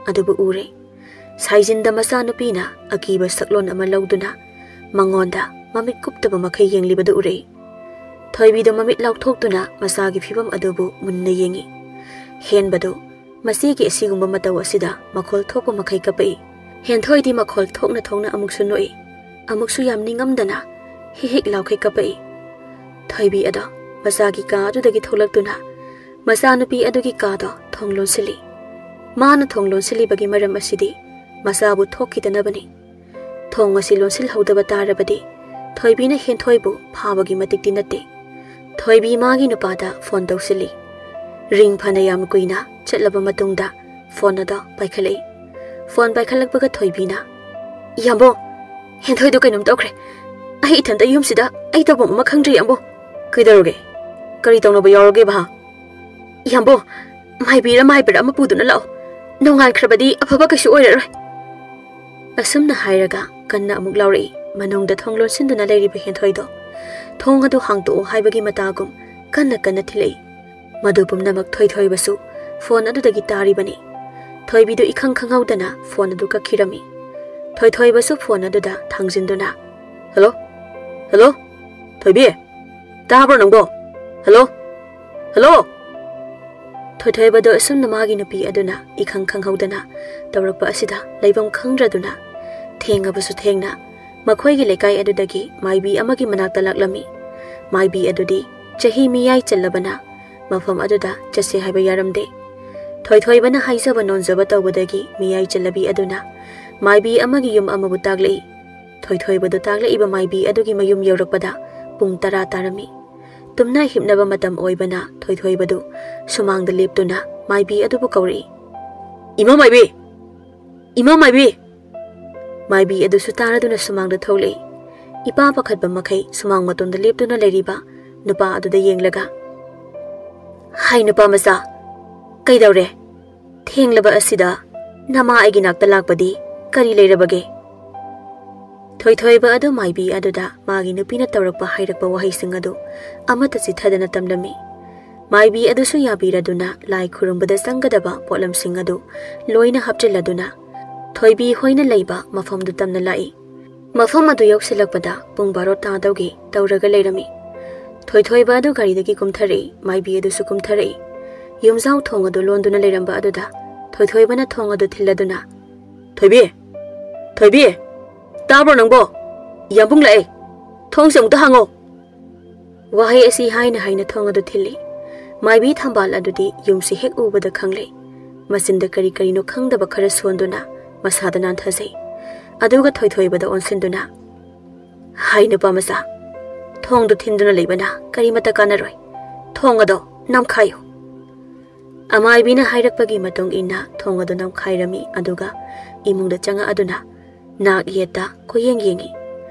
ꯑꯗꯨꯕꯨ ꯎꯔꯦ꯫ ꯁꯥꯏꯖꯤꯟꯗ ꯃꯆꯥꯅꯨꯄꯤꯅ ꯑꯀꯤꯕ ꯁꯛꯂꯣꯟ ꯑꯃ ꯂꯧꯗꯨꯅ ꯃꯉꯣꯟꯗ ꯃꯃꯤꯠ ꯀꯨꯞꯇꯕ ꯃꯈꯩ ꯌꯦꯡꯂꯤꯕꯗꯨ ꯎꯔꯦ꯫ ꯊꯣꯏꯕꯤꯗꯣ ꯃꯃꯤꯠ ꯂꯥꯎꯊꯣꯛꯇꯨꯅ ꯃꯆꯥꯒꯤ ꯐꯤꯕꯝ ꯑꯗꯨꯕꯨ ꯃꯨꯟꯅ ꯌꯦꯡꯉꯤ꯫ ꯍꯦꯟꯕꯗꯨ ꯃꯆꯦꯒꯤ ꯑꯁꯤꯒꯨꯝꯕ ꯃꯇꯧ ꯑꯁꯤꯗ ꯃꯈꯣꯜ ꯊꯣꯛꯄ ꯃꯈꯩ ꯀꯞꯄꯛꯏ꯫ ꯍꯦꯟꯊꯣꯏꯗꯤ ꯃꯈꯣꯜ ꯊꯣꯛꯅ ꯊꯣꯛꯅ ꯑꯃꯨꯛꯁꯨ ꯅꯣꯛꯏ, ꯑꯃꯨꯛꯁꯨ ꯌꯥꯝ ꯅꯤꯡꯉꯝꯗꯅ ꯍꯤꯛ ꯍꯤꯛ ꯂꯥꯎꯈꯩ ꯀꯞꯄꯛꯏ꯫ ꯊꯣꯏꯕꯤ ꯑꯗꯣ ꯃꯆꯥꯒꯤ ꯀꯥ ꯑꯗꯨꯗꯒꯤ ꯊꯣꯛꯂꯛꯇꯨꯅ ꯃꯆꯥꯅꯨꯄꯤ ꯑꯗꯨꯒꯤ ꯀꯥꯗꯣ ꯊꯣꯡ ꯂꯣꯟꯁꯤꯜꯂꯤ꯫ ꯃꯥꯅ ꯊꯣꯡ ꯂꯣꯟꯁꯤꯜꯂꯤꯕꯒꯤ ꯃꯔꯝ ꯑꯁꯤꯗꯤ ꯃꯆꯥꯕꯨ ꯊꯣꯛꯈꯤꯗꯅꯕꯅꯤ꯫ ꯊꯣꯡ ꯑꯁꯤ ꯂꯣꯟꯁꯤꯜꯍꯧꯗꯕ ꯇꯥꯔꯕꯗꯤ ꯊꯣꯏꯕꯤꯅ ꯍꯦꯟꯊꯣꯏꯕꯨ ꯐꯥꯕꯒꯤ ꯃꯇꯤꯛꯇꯤ ꯅꯠꯇꯦ꯫ ꯊꯣꯏꯕꯤ ꯃꯥꯒꯤ ꯅꯨꯄꯥꯗ ꯐꯣꯟ ꯇꯧꯁꯤꯜꯂꯤ꯫ ꯔꯤꯡ ꯐꯅ ꯌꯥꯝ ꯀꯨꯏꯅ ꯆꯠꯂꯕ ꯃꯇꯨꯡꯗ ꯐꯣꯟ ꯑꯗꯣ ꯄꯥꯏꯈꯠꯂꯛꯏ꯫ ꯐꯣꯟ ꯄꯥꯏꯈꯠꯂꯛꯄꯒ ꯊꯣꯏꯕꯤꯅ, "ꯏꯌꯥꯝꯕꯣ, ꯍꯦꯟꯊꯣꯏꯗꯣ ꯀꯩꯅꯣꯝ ꯇꯧꯈ꯭ꯔꯦ꯫ ꯑꯩ ꯏꯊꯟꯇ ꯌꯨꯝꯁꯤꯗ ꯑꯩ ꯇꯧꯐꯝ ꯑꯃ ꯈꯪꯗ꯭ꯔꯦ, ꯏꯌꯥꯝꯕꯣ꯫" "ꯀꯩꯗꯧꯔꯒꯦ? ꯀꯔꯤ ꯇꯧꯅꯕ ꯌꯥꯎꯔꯒꯦ, ꯚꯥ?" "ꯏꯌꯥꯝꯕꯣ, ꯃꯥꯏꯕꯤꯔ ꯃꯥꯏꯕꯔ ꯑꯃ ꯄꯨꯗꯨꯅ ꯂꯥꯛꯑꯣ꯫ ꯅꯣꯡꯉꯥꯟꯈ꯭ꯔꯕꯗꯤ ꯑꯐꯕ ꯀꯩꯁꯨ ꯑꯣꯏꯔꯔꯣꯏ꯫" ꯑꯁꯨꯝꯅ ꯍꯥꯏꯔꯒ ꯀꯟꯅ ꯑꯃꯨꯛ ꯂꯥꯎꯔꯛꯏ꯫ ꯃꯅꯨꯡꯗ ꯊꯣꯡ ꯂꯣꯟꯁꯤꯟꯗꯨꯅ ꯂꯩꯔꯤꯕ ꯍꯦꯟꯊꯣꯏꯗꯣ ꯊꯣꯡ ꯑꯗꯨ ꯍꯥꯡꯇꯣꯛꯎ ꯍꯥꯏꯕꯒꯤ ꯃꯇꯥꯒꯨꯝ ꯀꯟꯅ ꯀꯟꯅ ꯊꯤꯜꯂꯛꯏ꯫ ꯃꯗꯨ ꯄꯨꯝꯅꯃꯛ ꯊꯣꯏꯊꯣꯏꯕꯁꯨ ꯐꯣꯟ ꯑꯗꯨꯗꯒꯤ ꯇꯥꯔꯤꯕꯅꯤ꯫ ꯊꯣꯏꯕꯤꯗꯨ ꯏꯈꯪ ꯈꯪꯍꯧꯗꯅ ꯐꯣꯟ ꯑꯗꯨ ꯀꯛꯈꯤꯔꯝꯃꯤ꯫ ꯊꯣꯏꯊꯣꯏꯕꯁꯨ ꯐꯣꯟ ꯑꯗꯨꯗ ꯊꯥꯡꯖꯤꯟꯗꯨꯅ, "ꯍꯜꯂꯣ? ꯍꯜꯂꯣ? ꯊꯣꯏꯕꯤ? ꯇꯥꯕ꯭ꯔꯣ ꯅꯪꯕꯣ? ꯍꯜꯂꯣ? ꯍꯜꯂꯣ?" ꯊꯣꯏꯊꯣꯏꯕꯗꯣ ꯑꯁꯨꯝꯅ ꯃꯥꯒꯤ ꯅꯨꯄꯤ ꯑꯗꯨꯅ ꯏꯈꯪ ꯈꯪꯍꯧꯗꯅ ꯇꯧꯔꯛꯄ ꯑꯁꯤꯗ ꯂꯩꯐꯝ ꯈꯪꯗ꯭ꯔꯗꯨꯅ, ꯊꯦꯡꯉꯕꯁꯨ ꯊꯦꯡꯅ ꯃꯈꯣꯏꯒꯤ ꯂꯩꯀꯥꯏ ꯑꯗꯨꯗꯒꯤ ꯃꯥꯏꯕꯤ ꯑꯃꯒꯤ ꯃꯅꯥꯛꯇ ꯂꯥꯛꯂꯝꯃꯤ꯫ ꯃꯥꯏꯕꯤ ꯑꯗꯨꯗꯤ ꯆꯍꯤ ꯃꯤꯌꯥꯏ ꯆꯜꯂꯕꯅ ꯃꯐꯝ ꯑꯗꯨꯗ ꯆꯠꯁꯦ ꯍꯥꯏꯕ ꯌꯥꯔꯝꯗꯦ꯫ ꯊꯣꯏꯊꯣꯏꯕꯅ ꯍꯥꯏꯖꯕ ꯅꯣꯟꯖꯕ ꯇꯧꯕꯗꯒꯤ ꯃꯤꯌꯥꯏ ꯆꯜꯂꯕꯤ ꯑꯗꯨꯅ ꯃꯥꯏꯕꯤ ꯑꯃꯒꯤ ꯌꯨꯝ ꯑꯃꯕꯨ ꯇꯥꯛꯂꯛꯏ꯫ ꯊꯣꯏꯊꯣꯏꯕꯗꯨ ꯇꯥꯛꯂꯛꯏꯕ ꯃꯥꯏꯕꯤ ꯑꯗꯨꯒꯤ ꯃꯌꯨꯝ ꯌꯧꯔꯛꯄꯗ ꯄꯨꯡ ꯇꯔꯥ ꯇꯥꯔꯝꯃꯤ꯫ ꯇꯨꯝꯅ ꯍꯤꯞꯅꯕ ꯃꯇꯝ ꯑꯣꯏꯕꯅ ꯊꯣꯏꯊꯣꯏꯕꯗꯨ ꯁꯨꯃꯥꯡꯗ ꯂꯦꯞꯇꯨꯅ ꯃꯥꯏꯕꯤ ꯑꯗꯨꯕꯨ ꯀꯧꯔꯛꯏ, "ꯏꯃꯥ ꯃꯥꯏꯕꯤ! ꯏꯃꯥ ꯃꯥꯏꯕꯤ!" ꯃꯥꯏꯕꯤ ꯑꯗꯨꯁꯨ ꯇꯥꯔꯗꯨꯅ ꯁꯨꯃꯥꯡꯗ ꯊꯣꯛꯂꯛꯏ꯫ ꯏꯄꯥ ꯄꯥꯈꯠꯄ ꯃꯈꯩ ꯁꯨꯃꯥꯡ ꯃꯇꯣꯟꯗ ꯂꯦꯞꯇꯨꯅ ꯂꯩꯔꯤꯕ ꯅꯨꯄꯥ ꯑꯗꯨꯗ ꯌꯦꯡꯂꯒ, "ꯍꯥꯏ ꯅꯨꯄꯥ ꯃꯆꯥ, ꯀꯩꯗꯧꯔꯦ? ꯊꯦꯡꯂꯕ ꯑꯁꯤꯗ ꯅꯃꯥ ꯑꯩꯒꯤ ꯅꯥꯛꯇ ꯂꯥꯛꯄꯗꯤ ꯀꯔꯤ ꯂꯩꯔꯕꯒꯦ?" ꯊꯣꯏꯊꯣꯏꯕ ꯑꯗꯨ ꯃꯥꯏꯕꯤ ꯑꯗꯨꯗ ꯃꯥꯒꯤ ꯅꯨꯄꯤꯅ ꯇꯧꯔꯛꯄ ꯍꯥꯏꯔꯛꯄ ꯋꯥꯍꯩꯁꯤꯡ ꯑꯗꯨ ꯑꯃꯠꯇ ꯆꯤꯊꯗꯅ ꯇꯝꯂꯝꯃꯤ꯫ ꯃꯥꯏꯕꯤ ꯑꯗꯨꯁꯨ ꯌꯥꯕꯤꯔꯗꯨꯅ ꯂꯥꯏ ꯈꯨꯔꯨꯝꯕꯗ ꯆꯪꯒꯗꯕ ꯄꯣꯠꯂꯝꯁꯤꯡ ꯑꯗꯨ ꯂꯣꯏꯅ ꯍꯥꯞꯆꯤꯜꯂꯗꯨꯅ ꯊꯣꯏꯕꯤ ꯍꯣꯏꯅ ꯂꯩꯕ ꯃꯐꯝꯗꯨ ꯇꯝꯅ ꯂꯥꯛꯏ꯫ ꯃꯐꯝ ꯑꯗꯨ ꯌꯧꯁꯤꯜꯂꯛꯄꯗ ꯄꯨꯡ ꯕꯥꯔꯣ ꯇꯥꯗꯧꯒꯤ ꯇꯧꯔꯒ ꯂꯩꯔꯝꯃꯤ꯫ ꯊꯣꯏꯊꯣꯏꯕ ꯑꯗꯨ ꯒꯥꯔꯤꯗꯒꯤ ꯀꯨꯝꯊꯔꯛꯏ, ꯃꯥꯏꯕꯤ ꯑꯗꯨꯁꯨ ꯀꯨꯝꯊꯔꯛꯏ꯫ ꯌꯨꯝꯖꯥꯎ ꯊꯣꯡ ꯑꯗꯨ ꯂꯣꯟꯗꯨꯅ ꯂꯩꯔꯝꯕ ꯑꯗꯨꯗ ꯊꯣꯏꯊꯣꯏꯕꯅ ꯊꯣꯡ ꯑꯗꯨ ꯊꯤꯜꯂꯗꯨꯅ, "ꯊꯣꯏꯕꯤ! ꯊꯣꯏꯕꯤ! ꯇꯥꯕ꯭ꯔꯣ ꯅꯪꯕꯣ? ꯌꯥꯝꯕꯨꯡ ꯂꯥꯛꯑꯦ! ꯊꯣꯡꯁꯦ ꯑꯃꯨꯛꯇ ꯍꯥꯡꯉꯣ!" ꯋꯥꯍꯩ ꯑꯁꯤ ꯍꯥꯏꯅ ꯍꯥꯏꯅ ꯊꯣꯡ ꯑꯗꯨ ꯊꯤꯜꯂꯤ꯫ ꯃꯥꯏꯕꯤ ꯊꯝꯕꯥꯜ ꯑꯗꯨꯗꯤ ꯌꯨꯝꯁꯤ ꯍꯦꯛ ꯎꯕꯗ ꯈꯪꯂꯦ꯫ ꯃꯆꯤꯟꯗ ꯀꯔꯤ ꯀꯔꯤꯅꯣ ꯈꯪꯗꯕ ꯈꯔ ꯁꯣꯟꯗꯨꯅ ꯃꯁꯥꯗ ꯅꯥꯟꯊꯖꯩ꯫ ꯑꯗꯨꯒ ꯊꯣꯏꯊꯣꯏꯕꯗ ꯑꯣꯟꯁꯤꯟꯗꯨꯅ, "ꯍꯥꯏ ꯅꯨꯄꯥ ꯃꯆꯥ, ꯊꯣꯡꯗꯨ ꯊꯤꯟꯗꯨꯅ ꯂꯩꯕꯅ ꯀꯔꯤꯃꯠꯇ ꯀꯥꯟꯅꯔꯣꯏ꯫ ꯊꯣꯡ ꯑꯗꯣ ꯅꯝꯈꯥꯏꯌꯨ!" ꯑꯃꯥꯏꯕꯤꯅ ꯍꯥꯏꯔꯛꯄꯒꯤ ꯃꯇꯨꯡ ꯏꯟꯅ ꯊꯣꯡ ꯑꯗꯨ ꯅꯝꯈꯥꯏꯔꯝꯃꯤ, ꯑꯗꯨꯒ ꯏꯃꯨꯡꯗ ꯆꯪꯉꯛꯑꯗꯨꯅ ꯅꯥꯛ ꯌꯦꯠꯇ ꯀꯣꯏꯌꯦꯡ ꯌꯦꯡꯉꯤ꯫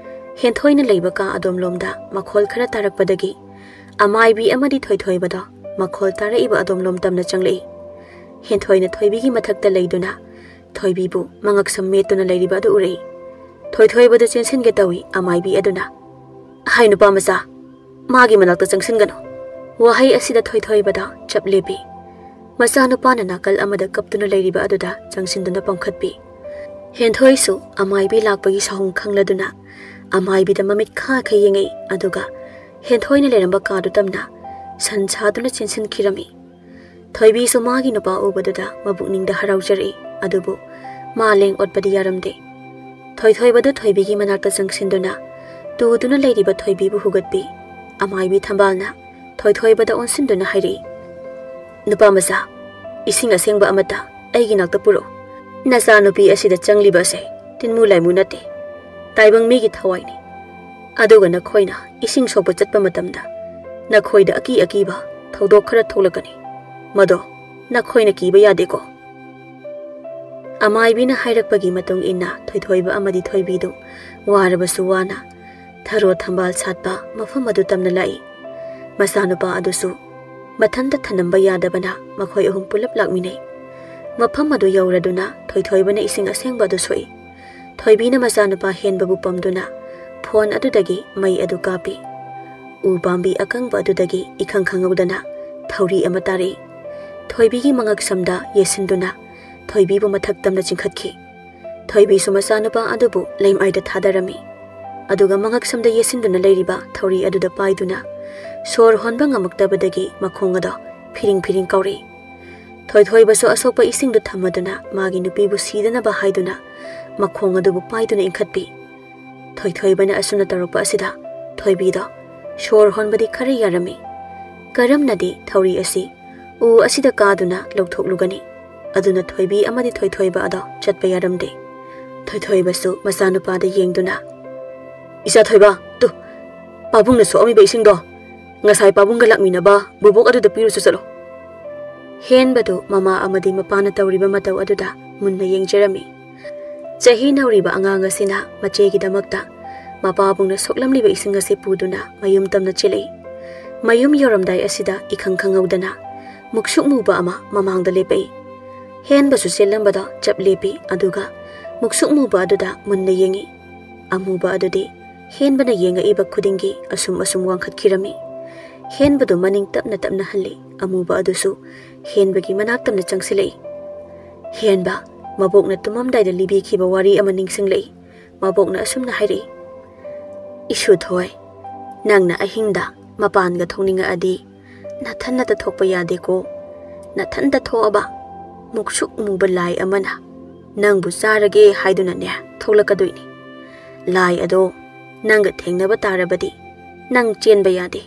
ꯍꯦꯟꯊꯣꯏꯅ ꯂꯩꯕ ꯀꯥ ꯑꯗꯣꯝꯂꯣꯝꯗ ꯃꯈꯣꯜ ꯈꯔ ꯇꯥꯔꯛꯄꯗꯒꯤ ꯑꯃꯥꯏꯕꯤ ꯑꯃꯗꯤ ꯊꯣꯏꯊꯣꯏꯕꯗꯣ ꯃꯈꯣꯜ ꯇꯥꯔꯛꯏꯕ ꯑꯗꯣꯝꯂꯣꯝ ꯇꯝꯅ ꯆꯪꯂꯛꯏ꯫ ꯍꯦꯟꯊꯣꯏꯅ ꯊꯣꯏꯕꯤꯒꯤ ꯃꯊꯛꯇ ꯂꯩꯗꯨꯅ ꯊꯣꯏꯕꯤꯕꯨ ꯃꯉꯛꯁꯝ ꯃꯦꯠꯇꯨꯅ ꯂꯩꯔꯤꯕ ꯑꯗꯨ ꯎꯔꯛꯏ꯫ ꯊꯣꯏꯊꯣꯏꯕꯗ ꯆꯦꯟꯁꯤꯟꯒꯦ ꯇꯧꯏ ꯑꯃꯥꯏꯕꯤ ꯑꯗꯨꯅ꯫ "ꯍꯥꯏ ꯅꯨꯄꯥ ꯃꯆꯥ, ꯃꯥꯒꯤ ꯃꯅꯥꯛꯇ ꯆꯪꯁꯤꯟꯒꯅꯨ!" ꯋꯥꯍꯩ ꯑꯁꯤꯗ ꯊꯣꯏꯊꯣꯏꯕꯗ ꯆꯞ ꯂꯦꯞꯄꯤ꯫ ꯃꯆꯥꯅꯨꯄꯥꯅ ꯅꯥꯀꯜ ꯑꯃꯗ ꯀꯞꯇꯨꯅ ꯂꯩꯔꯤꯕ ꯑꯗꯨꯗ ꯆꯪꯁꯤꯟꯗꯨꯅ ꯄꯝꯈꯠꯄꯤ꯫ ꯍꯦꯟꯊꯣꯏꯁꯨ ꯑꯃꯥꯏꯕꯤ ꯂꯥꯛꯄꯒꯤ ꯁꯥꯍꯨꯝ ꯈꯪꯂꯗꯨꯅ ꯑꯃꯥꯏꯕꯤꯗ ꯃꯃꯤꯠ ꯈꯥꯈꯩ ꯌꯦꯡꯉꯛꯏ, ꯑꯗꯨꯒ ꯍꯦꯟꯊꯣꯏꯅ ꯂꯩꯔꯝꯕ ꯀꯥꯗꯨ ꯇꯝꯅ ꯁꯟ ꯁꯥꯗꯨꯅ ꯆꯦꯟꯁꯤꯟꯈꯤꯔꯝꯃꯤ꯫ ꯊꯣꯏꯕꯤꯁꯨ ꯃꯥꯒꯤ ꯅꯨꯄꯥ ꯎꯕꯗꯨꯗ ꯃꯕꯨꯛꯅꯤꯡꯗ ꯍꯔꯥꯎꯖꯔꯛꯏ, ꯑꯗꯨꯕꯨ ꯃꯥ ꯂꯦꯡ ꯑꯣꯠꯄꯗꯤ ꯌꯥꯔꯝꯗꯦ꯫ ꯊꯣꯏꯊꯣꯏꯕꯗꯨ ꯊꯣꯏꯕꯤꯒꯤ ꯃꯅꯥꯛꯇ ꯆꯪꯁꯤꯟꯗꯨꯅ ꯇꯨꯗꯨꯅ ꯂꯩꯔꯤꯕ ꯊꯣꯏꯕꯤꯕꯨ ꯍꯨꯒꯠꯄꯤ꯫ ꯑꯃꯥꯏꯕꯤ ꯊꯝꯕꯥꯜꯅ ꯊꯣꯏꯊꯣꯏꯕꯗ ꯑꯣꯟꯁꯤꯟꯗꯨꯅ ꯍꯥꯏꯔꯛꯏ, "ꯅꯨꯄꯥ ꯃꯆꯥ, ꯏꯁꯤꯡ ꯑꯁꯦꯡꯕ ꯑꯃꯠꯇ ꯑꯩꯒꯤ ꯅꯥꯛꯇ ꯄꯨꯔꯛꯎ꯫ ꯅꯆꯥꯅꯨꯄꯤ ꯑꯁꯤꯗ ꯆꯪꯂꯤꯕ ꯑꯁꯦ ꯇꯤꯟꯃꯨ ꯂꯥꯏꯃꯨ ꯅꯠꯇꯦ, ꯇꯥꯏꯕꯪ ꯃꯤꯒꯤ ꯊꯋꯥꯏꯅꯤ꯫ ꯑꯗꯨꯒ ꯅꯈꯣꯏꯅ ꯏꯁꯤꯡ ꯁꯣꯛꯄ ꯆꯠꯄ ꯃꯇꯝꯗ ꯅꯈꯣꯏꯗ ꯑꯀꯤ ꯑꯀꯤꯕ ꯊꯧꯗꯣꯛ ꯈꯔ ꯊꯣꯛꯂꯛꯀꯅꯤ꯫ ꯃꯗꯣ ꯅꯈꯣꯏꯅ ꯀꯤꯕ ꯌꯥꯗꯦꯀꯣ?" ꯑꯃꯥꯏꯕꯤꯅ ꯍꯥꯏꯔꯛꯄꯒꯤ ꯃꯇꯨꯡ ꯏꯟꯅ ꯊꯣꯏꯊꯣꯏꯕ ꯑꯃꯗꯤ ꯊꯣꯏꯕꯤꯗꯨ ꯋꯥꯔꯕꯁꯨ ꯋꯥꯅ ꯊꯔꯣ ꯊꯝꯕꯥꯜ ꯁꯥꯠꯄ ꯃꯐꯝ ꯑꯗꯨ ꯇꯝꯅ ꯂꯥꯛꯏ꯫ ꯃꯆꯥꯅꯨꯄꯥ ꯑꯗꯨꯁꯨ ꯃꯊꯟꯇ ꯊꯅꯝꯕ ꯌꯥꯗꯕꯅ ꯃꯈꯣꯏ ꯑꯍꯨꯝ ꯄꯨꯂꯞ ꯂꯥꯛꯃꯤꯟꯅꯩ꯫ ꯃꯐꯝ ꯑꯗꯨ ꯌꯧꯔꯗꯨꯅ ꯊꯣꯏꯊꯣꯏꯕꯅ ꯏꯁꯤꯡ ꯑꯁꯦꯡꯕ ꯑꯗꯨ ꯁꯣꯛꯏ꯫ ꯊꯣꯏꯕꯤꯅ ꯃꯆꯥꯅꯨꯄꯥ ꯍꯦꯟꯕꯕꯨ ꯄꯝꯗꯨꯅ ꯐꯣꯟ ꯑꯗꯨꯗꯒꯤ ꯃꯩ ꯑꯗꯨ ꯀꯥꯞꯄꯤ꯫ ꯎ ꯄꯥꯝꯕꯤ ꯑꯀꯪꯕ ꯑꯗꯨꯗꯒꯤ ꯏꯈꯪ ꯈꯪꯍꯧꯗꯅ ꯊꯧꯔꯤ ꯑꯃ ꯇꯥꯔꯛꯏ꯫ ꯊꯣꯏꯕꯤꯒꯤ ꯃꯉꯛꯁꯝꯗ ꯌꯦꯠꯁꯤꯟꯗꯨꯅ ꯊꯣꯏꯕꯤꯕꯨ ꯃꯊꯛ ꯇꯝꯅ ꯆꯤꯡꯈꯠꯈꯤ꯫ ꯊꯣꯏꯕꯤꯁꯨ ꯃꯆꯥꯅꯨꯄꯥ ꯑꯗꯨꯕꯨ ꯂꯩꯃꯥꯏꯗ ꯊꯥꯗꯔꯝꯃꯤ꯫ ꯑꯗꯨꯒ ꯃꯉꯛꯁꯝꯗ ꯌꯦꯠꯁꯤꯟꯗꯨꯅ ꯂꯩꯔꯤꯕ ꯊꯧꯔꯤ ꯑꯗꯨꯗ ꯄꯥꯏꯗꯨꯅ ꯁꯣꯔ ꯍꯣꯟꯕ ꯉꯝꯃꯛꯇꯕꯗꯒꯤ ꯃꯈꯣꯡ ꯑꯗꯣ ꯐꯤꯔꯤꯡ ꯐꯤꯔꯤꯡ ꯀꯥꯎꯔꯛꯏ꯫ ꯊꯣꯏꯊꯣꯏꯕꯁꯨ ꯑꯁꯣꯛꯄ ꯏꯁꯤꯡꯗꯨ ꯊꯝꯃꯗꯨꯅ ꯃꯥꯒꯤ ꯅꯨꯄꯤꯕꯨ ꯁꯤꯗꯅꯕ ꯍꯥꯏꯗꯨꯅ ꯃꯈꯣꯡ ꯑꯗꯨꯕꯨ ꯄꯥꯏꯗꯨꯅ ꯏꯟꯈꯠꯄꯤ꯫ ꯊꯣꯏꯊꯣꯏꯕꯅ ꯑꯁꯨꯝꯅ ꯇꯧꯔꯛꯄ ꯑꯁꯤꯗ ꯊꯣꯏꯕꯤꯗꯣ ꯁꯣꯔ ꯍꯣꯟꯕꯗꯤ ꯈꯔ ꯌꯥꯔꯝꯃꯤ꯫ ꯀꯔꯝꯅꯗꯤ ꯊꯧꯔꯤ ꯑꯁꯤ ꯎ ꯑꯁꯤꯗ ꯀꯥꯗꯨꯅ ꯂꯧꯊꯣꯛꯂꯨꯒꯅꯤ? ꯑꯗꯨꯅ ꯊꯣꯏꯕꯤ ꯑꯃꯗꯤ ꯊꯣꯏꯊꯣꯏꯕ ꯑꯗꯣ ꯆꯠꯄ ꯌꯥꯔꯝꯗꯦ꯫ ꯊꯣꯏꯊꯣꯏꯕꯁꯨ ꯃꯆꯥꯅꯨꯄꯥꯗ ꯌꯦꯡꯗꯨꯅ, "ꯏꯆꯥ ꯊꯣꯏꯕ, ꯇꯨ, ꯄꯥꯕꯨꯡꯅ ꯁꯣꯛꯑꯝꯃꯤꯕ ꯏꯁꯤꯡꯗꯣ ꯉꯁꯥꯏ ꯄꯥꯕꯨꯡꯒ ꯂꯥꯛꯃꯤꯟꯅꯕ ꯕꯨꯕꯣꯛ ꯑꯗꯨꯗ ꯄꯤꯔꯨꯆꯣ ꯆꯠꯂꯣ꯫" ꯍꯦꯟꯕꯗꯨ ꯃꯃꯥ ꯑꯃꯗꯤ ꯃꯄꯥꯅ ꯇꯧꯔꯤꯕ ꯃꯇꯧ ꯑꯗꯨꯗ ꯃꯨꯟꯅ ꯌꯦꯡꯖꯔꯝꯃꯤ꯫ ꯆꯍꯤ ꯅꯧꯔꯤꯕ ꯑꯉꯥꯡ ꯑꯁꯤꯅ ꯃꯆꯦꯒꯤꯗꯃꯛꯇ ꯃꯄꯥꯕꯨꯡꯅ ꯁꯣꯛꯂꯝꯂꯤꯕ ꯏꯁꯤꯡ ꯑꯁꯤ ꯄꯨꯗꯨꯅ ꯃꯌꯨꯝ ꯇꯝꯅ ꯆꯦꯜꯂꯛꯏ꯫ ꯃꯌꯨꯝ ꯌꯧꯔꯝꯗꯥꯏ ꯑꯁꯤꯗ ꯏꯈꯪ ꯈꯪꯍꯧꯗꯅ ꯃꯨꯛꯁꯨꯛ ꯃꯨꯕ ꯑꯃ ꯃꯃꯥꯡꯗ ꯂꯦꯞꯄꯛꯏ꯫ ꯍꯦꯟꯕꯁꯨ ꯆꯦꯜꯂꯝꯕꯗꯣ ꯆꯞ ꯂꯦꯞꯄꯤ, ꯑꯗꯨꯒ ꯃꯨꯛꯁꯨꯛ ꯃꯨꯕ ꯑꯗꯨꯗ ꯃꯨꯟꯅ ꯌꯦꯡꯉꯤ꯫ ꯑꯃꯨꯕ ꯑꯗꯨꯗꯤ ꯍꯦꯟꯕꯅ ꯌꯦꯡꯉꯛꯏꯕ ꯈꯨꯗꯤꯡꯒꯤ ꯑꯁꯨꯝ ꯑꯁꯨꯝ ꯋꯥꯡꯈꯠꯈꯤꯔꯝꯃꯤ꯫ ꯍꯦꯟꯕꯗꯨ ꯃꯅꯤꯡ ꯇꯞꯅ ꯇꯞꯅ ꯍꯜꯂꯤ꯫ ꯑꯃꯨꯕ ꯑꯗꯨꯁꯨ ꯍꯦꯟꯕꯒꯤ ꯃꯅꯥꯛ ꯇꯝꯅ ꯆꯪꯁꯤꯜꯂꯛꯏ꯫ ꯍꯦꯟꯕ, ꯃꯕꯣꯛꯅ ꯇꯨꯝꯃꯝꯗꯥꯏꯗ ꯂꯤꯕꯤꯈꯤꯕ ꯋꯥꯔꯤ ꯑꯃ ꯅꯤꯡꯁꯤꯡꯂꯛꯏ꯫ ꯃꯕꯣꯛꯅ ꯑꯁꯨꯝꯅ ꯍꯥꯏꯔꯛꯏ, "ꯏꯁꯨꯊꯣꯏ, ꯅꯪꯅ ꯑꯍꯤꯡꯗ ꯃꯄꯥꯟꯒ ꯊꯣꯛꯅꯤꯡꯉꯛꯑꯗꯤ ꯅꯊꯟꯅꯇ ꯊꯣꯛꯄ ꯌꯥꯗꯦꯀꯣ꯫ ꯅꯊꯟꯇ ꯊꯣꯛꯑꯕ ꯃꯨꯛꯁꯨꯛ ꯃꯨꯕ ꯂꯥꯏ ꯑꯃꯅ ꯅꯪꯕꯨ ꯆꯥꯔꯒꯦ ꯍꯥꯏꯗꯨꯅꯅꯦ ꯊꯣꯛꯂꯛꯀꯗꯣꯏꯅꯤ꯫ ꯂꯥꯏ ꯑꯗꯣ ꯅꯪꯒ ꯊꯦꯡꯅꯕ ꯇꯥꯔꯕꯗꯤ ꯅꯪ ꯆꯦꯟꯕ ꯌꯥꯗꯦ,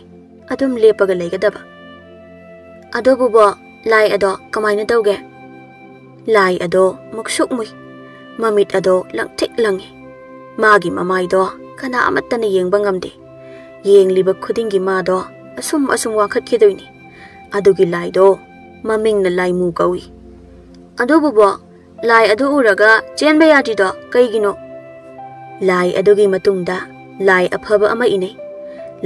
ꯑꯗꯨꯝ ꯂꯦꯞꯄꯒ ꯂꯩꯒꯗꯕ꯫" "ꯑꯗꯣ ꯕꯨꯕꯣꯛ, ꯂꯥꯏ ꯑꯗꯣ ꯀꯃꯥꯏꯅ ꯇꯧꯒꯦ?" "ꯂꯥꯏ ꯑꯗꯣ ꯃꯨꯛꯁꯨꯛ ꯃꯨꯏ, ꯃꯃꯤꯠ ꯑꯗꯣ ꯂꯪꯇ꯭ꯔꯤꯛ ꯂꯪꯉꯤ꯫ ꯃꯥꯒꯤ ꯃꯃꯥꯏꯗꯣ ꯀꯅꯥ ꯑꯃꯠꯇꯅ ꯌꯦꯡꯕ ꯉꯝꯗꯦ꯫ ꯌꯦꯡꯂꯤꯕ ꯈꯨꯗꯤꯡꯒꯤ ꯃꯥꯗꯣ ꯑꯁꯨꯝ ꯑꯁꯨꯝ ꯋꯥꯡꯈꯠꯈꯤꯗꯣꯏꯅꯤ꯫ ꯑꯗꯨꯒꯤ ꯂꯥꯏꯗꯣ ꯃꯃꯤꯡꯅ ꯂꯥꯏꯃꯨ ꯀꯧꯏ꯫" "ꯑꯗꯨ ꯕꯨꯕꯣꯛ, ꯂꯥꯏ ꯑꯗꯨ ꯎꯔꯒ ꯆꯦꯟꯕ ꯌꯥꯗ꯭ꯔꯤꯗꯣ ꯀꯩꯒꯤꯅꯣ?" "ꯂꯥꯏ ꯑꯗꯨꯒꯤ ꯃꯇꯨꯡꯗ ꯂꯥꯏ ꯑꯐꯕ ꯑꯃ ꯏꯅꯩ꯫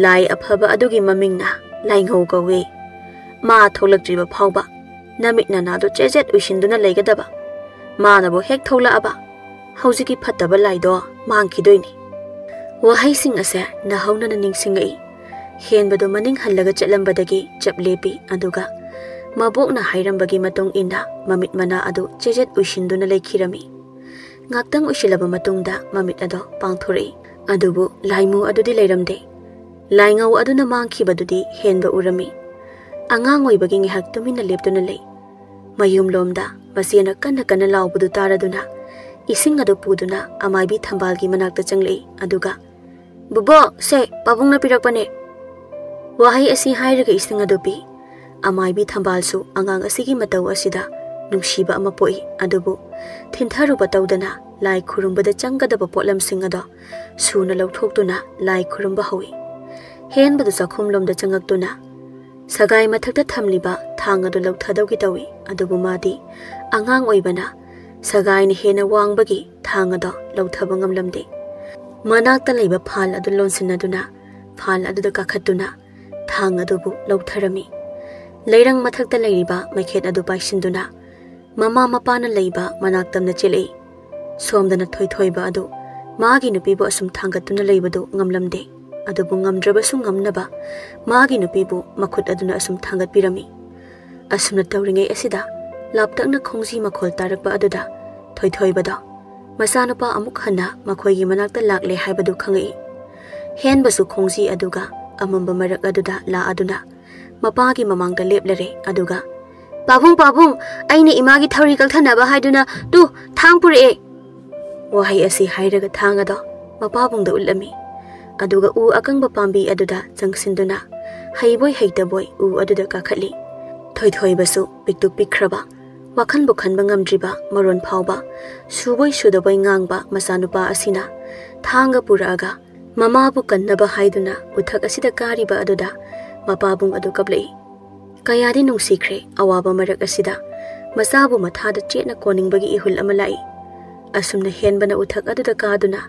ꯂꯥꯏ ꯑꯐꯕ ꯑꯗꯨꯒꯤ ꯃꯃꯤꯡꯅ ꯂꯥꯏꯉꯧ ꯀꯧꯏ꯫ ꯃꯥ ꯊꯣꯛꯂꯛꯇ꯭ꯔꯤꯕ ꯐꯥꯎꯕ ꯅꯃꯤꯠ ꯅꯅꯥꯗꯨ ꯆꯦꯖꯦꯠ ꯎꯏꯁꯤꯟꯗꯨꯅ ꯂꯩꯒꯗꯕ꯫ ꯃꯥꯅꯕꯨ ꯍꯦꯛ ꯊꯣꯛꯂꯛꯑꯕ, ꯍꯧꯖꯤꯛꯀꯤ ꯐꯠꯇꯕ ꯂꯥꯏꯗꯣ ꯃꯥꯡꯈꯤꯗꯣꯏꯅꯤ꯫" ꯋꯥꯍꯩꯁꯤꯡ ꯑꯁꯦ ꯅꯥꯍꯧꯅꯅ ꯅꯤꯡꯁꯤꯡꯉꯛꯏ꯫ ꯍꯦꯟꯕꯗꯨ ꯃꯅꯤꯡ ꯍꯜꯂꯒ ꯆꯠꯂꯝꯕꯗꯒꯤ ꯆꯞ ꯂꯦꯞꯄꯤ, ꯑꯗꯨꯒ ꯃꯕꯣꯛꯅ ꯍꯥꯏꯔꯝꯕꯒꯤ ꯃꯇꯨꯡ ꯏꯟꯅ ꯃꯃꯤꯠ ꯃꯅꯥ ꯑꯗꯨ ꯆꯦꯖꯦꯠ ꯎꯏꯁꯤꯟꯗꯨꯅ ꯂꯩꯈꯤꯔꯝꯃꯤ꯫ ꯉꯥꯛꯇꯪ ꯎꯏꯁꯤꯜꯂꯕ ꯃꯇꯨꯡꯗ ꯃꯃꯤꯠ ꯑꯗꯣ ꯄꯥꯡꯊꯣꯔꯛꯏ꯫ ꯑꯗꯨꯕꯨ ꯂꯥꯏꯃꯨ ꯑꯗꯨꯗꯤ ꯂꯩꯔꯝꯗꯦ꯫ ꯂꯥꯏꯉꯧ ꯑꯗꯨꯅ ꯃꯥꯡꯈꯤꯕꯗꯨꯗꯤ ꯍꯦꯟꯕ ꯎꯔꯝꯃꯤ꯫ ꯑꯉꯥꯡ ꯑꯣꯏꯕꯒꯤ ꯉꯥꯏꯍꯥꯛ ꯇꯨꯃꯤꯟꯅ ꯂꯦꯞꯇꯨꯅ ꯂꯩ꯫ ꯃꯌꯨꯝꯂꯣꯝꯗ ꯃꯆꯦꯅ ꯀꯟꯅ ꯀꯟꯅ ꯂꯥꯎꯕꯗꯨ ꯇꯥꯔꯗꯨꯅ ꯏꯁꯤꯡ ꯑꯗꯨ ꯄꯨꯗꯨꯅ ꯑꯃꯥꯏꯕꯤ ꯊꯝꯕꯥꯜꯒꯤ ꯃꯅꯥꯛꯇ ꯆꯪꯂꯛꯏ, ꯑꯗꯨꯒ, "ꯕꯨꯕꯣꯛ, ꯁꯦ, ꯄꯥꯕꯨꯡꯅ ꯄꯤꯔꯛꯄꯅꯦ꯫" ꯋꯥꯍꯩ ꯑꯁꯤ ꯍꯥꯏꯔꯒ ꯏꯁꯤꯡ ꯑꯗꯨ ꯄꯤ꯫ ꯑꯃꯥꯏꯕꯤ ꯊꯝꯕꯥꯜꯁꯨ ꯑꯉꯥꯡ ꯑꯁꯤꯒꯤ ꯃꯇꯧ ꯑꯁꯤꯗ ꯅꯨꯡꯁꯤꯕ ꯑꯃ ꯄꯣꯛꯏ, ꯑꯗꯨꯕꯨ ꯊꯤꯟꯊꯔꯨꯕ ꯇꯧꯗꯅ ꯂꯥꯏ ꯈꯨꯔꯨꯝꯕꯗ ꯆꯪꯒꯗꯕ ꯄꯣꯠꯂꯝꯁꯤꯡ ꯑꯗꯣ ꯁꯨꯅ ꯂꯧꯊꯣꯛꯇꯨꯅ ꯂꯥꯏ ꯈꯨꯔꯨꯝꯕ ꯍꯧꯏ꯫ ꯍꯦꯟꯕꯗꯨ ꯆꯥꯛꯈꯨꯝꯂꯣꯝꯗ ꯆꯪꯉꯛꯇꯨꯅ ꯁꯒꯥꯏ ꯃꯊꯛꯇ ꯊꯝꯂꯤꯕ ꯊꯥꯡ ꯑꯗꯨ ꯂꯧꯊꯗꯧꯒꯤ ꯇꯧꯏ, ꯑꯗꯨꯕꯨ ꯃꯥꯗꯤ ꯑꯉꯥꯡ ꯑꯣꯏꯕꯅ ꯁꯒꯥꯏꯅ ꯍꯦꯟꯅ ꯋꯥꯡꯕꯒꯤ ꯊꯥꯡ ꯑꯗꯣ ꯂꯧꯊꯕ ꯉꯝꯂꯝꯗꯦ꯫ ꯃꯅꯥꯛꯇ ꯂꯩꯕ ꯐꯥꯜ ꯑꯗꯨ ꯂꯣꯟꯁꯤꯟꯅꯗꯨꯅ ꯐꯥꯜ ꯑꯗꯨꯗ ꯀꯥꯈꯠꯇꯨꯅ ꯊꯥꯡ ꯑꯗꯨꯕꯨ ꯂꯧꯊꯔꯝꯃꯤ꯫ ꯂꯩꯔꯪ ꯃꯊꯛꯇ ꯂꯩꯔꯤꯕ ꯃꯩꯈꯦꯠ ꯑꯗꯨ ꯄꯥꯏꯁꯤꯟꯗꯨꯅ ꯃꯃꯥ ꯃꯄꯥꯅ ꯂꯩꯕ ꯃꯅꯥꯛ ꯇꯝꯅ ꯆꯦꯜꯂꯛꯏ꯫ ꯁꯣꯝꯗꯅ ꯊꯣꯏꯊꯣꯏꯕ ꯑꯗꯨ ꯃꯥꯒꯤ ꯅꯨꯄꯤꯕꯨ ꯑꯁꯨꯝ ꯊꯥꯡꯒꯠꯇꯨꯅ ꯂꯩꯕꯗꯨ ꯉꯝꯂꯝꯗꯦ꯫ ꯑꯗꯨꯕꯨ ꯉꯝꯗ꯭ꯔꯕꯁꯨ ꯉꯝꯅꯕ ꯃꯥꯒꯤ ꯅꯨꯄꯤꯕꯨ ꯃꯈꯨꯠ ꯑꯗꯨꯅ ꯑꯁꯨꯝ ꯊꯥꯡꯒꯠꯄꯤꯔꯝꯃꯤ꯫ ꯑꯁꯨꯝꯅ ꯇꯧꯔꯤꯉꯩ ꯑꯁꯤꯗ ꯂꯥꯞꯇꯛꯅ ꯈꯣꯡꯖꯤ ꯃꯈꯣꯜ ꯇꯥꯔꯛꯄ ꯑꯗꯨꯗ ꯊꯣꯏꯊꯣꯏꯕꯗꯣ ꯃꯆꯥꯅꯨꯄꯥ ꯑꯃꯨꯛ ꯍꯟꯅ ꯃꯈꯣꯏꯒꯤ ꯃꯅꯥꯛꯇ ꯂꯥꯛꯂꯦ ꯍꯥꯏꯕꯗꯨ ꯈꯪꯉꯛꯏ꯫ ꯍꯦꯟꯕꯁꯨ ꯈꯣꯡꯖꯤ ꯑꯗꯨꯒ ꯑꯃꯝꯕ ꯃꯔꯛ ꯑꯗꯨꯗ ꯂꯥꯛꯑꯗꯨꯅ ꯃꯄꯥꯒꯤ ꯃꯃꯥꯡꯗ ꯂꯦꯞꯂꯔꯦ꯫ ꯑꯗꯨꯒ, "ꯄꯥꯕꯨꯡ, ꯄꯥꯕꯨꯡ, ꯑꯩꯅ ꯏꯃꯥꯒꯤ ꯊꯧꯔꯤ ꯀꯛꯊꯅꯕ ꯍꯥꯏꯗꯨꯅ ꯇꯨ ꯊꯥꯡ ꯄꯨꯔꯛꯑꯦ!" ꯋꯥꯍꯩ ꯑꯁꯤ ꯍꯥꯏꯔꯒ ꯊꯥꯡ ꯑꯗꯣ ꯃꯄꯥꯕꯨꯡꯗ ꯎꯠꯂꯝꯃꯤ꯫ ꯑꯗꯨꯒ ꯎ ꯑꯀꯪꯕ ꯄꯥꯝꯕꯤ ꯑꯗꯨꯗ ꯆꯪꯁꯤꯟꯗꯨꯅ ꯍꯩꯕꯣꯏ ꯍꯩꯇꯕꯣꯏ ꯎ ꯑꯗꯨꯗ ꯀꯥꯈꯠꯂꯤ꯫ ꯊꯣꯏꯊꯣꯏꯕꯁꯨ ꯄꯤꯛꯇꯨ ꯄꯤꯛꯈ꯭ꯔꯕ, ꯋꯥꯈꯟꯕꯨ ꯈꯟꯕ ꯉꯝꯗ꯭ꯔꯤꯕ, ꯃꯔꯣꯟ ꯐꯥꯎꯕ ꯁꯨꯕꯣꯏ ꯁꯨꯗꯕꯣꯏ ꯉꯥꯡꯕ ꯃꯆꯥꯅꯨꯄꯥ ꯑꯁꯤꯅ ꯊꯥꯡꯒ ꯄꯨꯔꯛꯑꯒ ꯃꯃꯥꯕꯨ ꯀꯟꯅꯕ ꯍꯥꯏꯗꯨꯅ ꯎꯊꯛ ꯑꯁꯤꯗ ꯀꯥꯔꯤꯕ ꯑꯗꯨꯗ ꯃꯄꯥꯕꯨꯡ ꯑꯗꯨ ꯀꯞꯂꯛꯏ꯫ ꯀꯌꯥꯗꯤ ꯅꯨꯡꯁꯤꯈ꯭ꯔꯦ ꯑꯋꯥꯕ ꯃꯔꯛ ꯑꯁꯤꯗ ꯃꯆꯥꯕꯨ ꯃꯊꯥꯗ ꯆꯦꯠꯅ ꯀꯣꯟꯅꯤꯡꯕꯒꯤ ꯏꯍꯨꯜ ꯑꯃ ꯂꯥꯛꯏ꯫ ꯑꯁꯨꯝꯅ ꯍꯦꯟꯕꯅ ꯎꯊꯛ ꯑꯗꯨꯗ ꯀꯥꯗꯨꯅ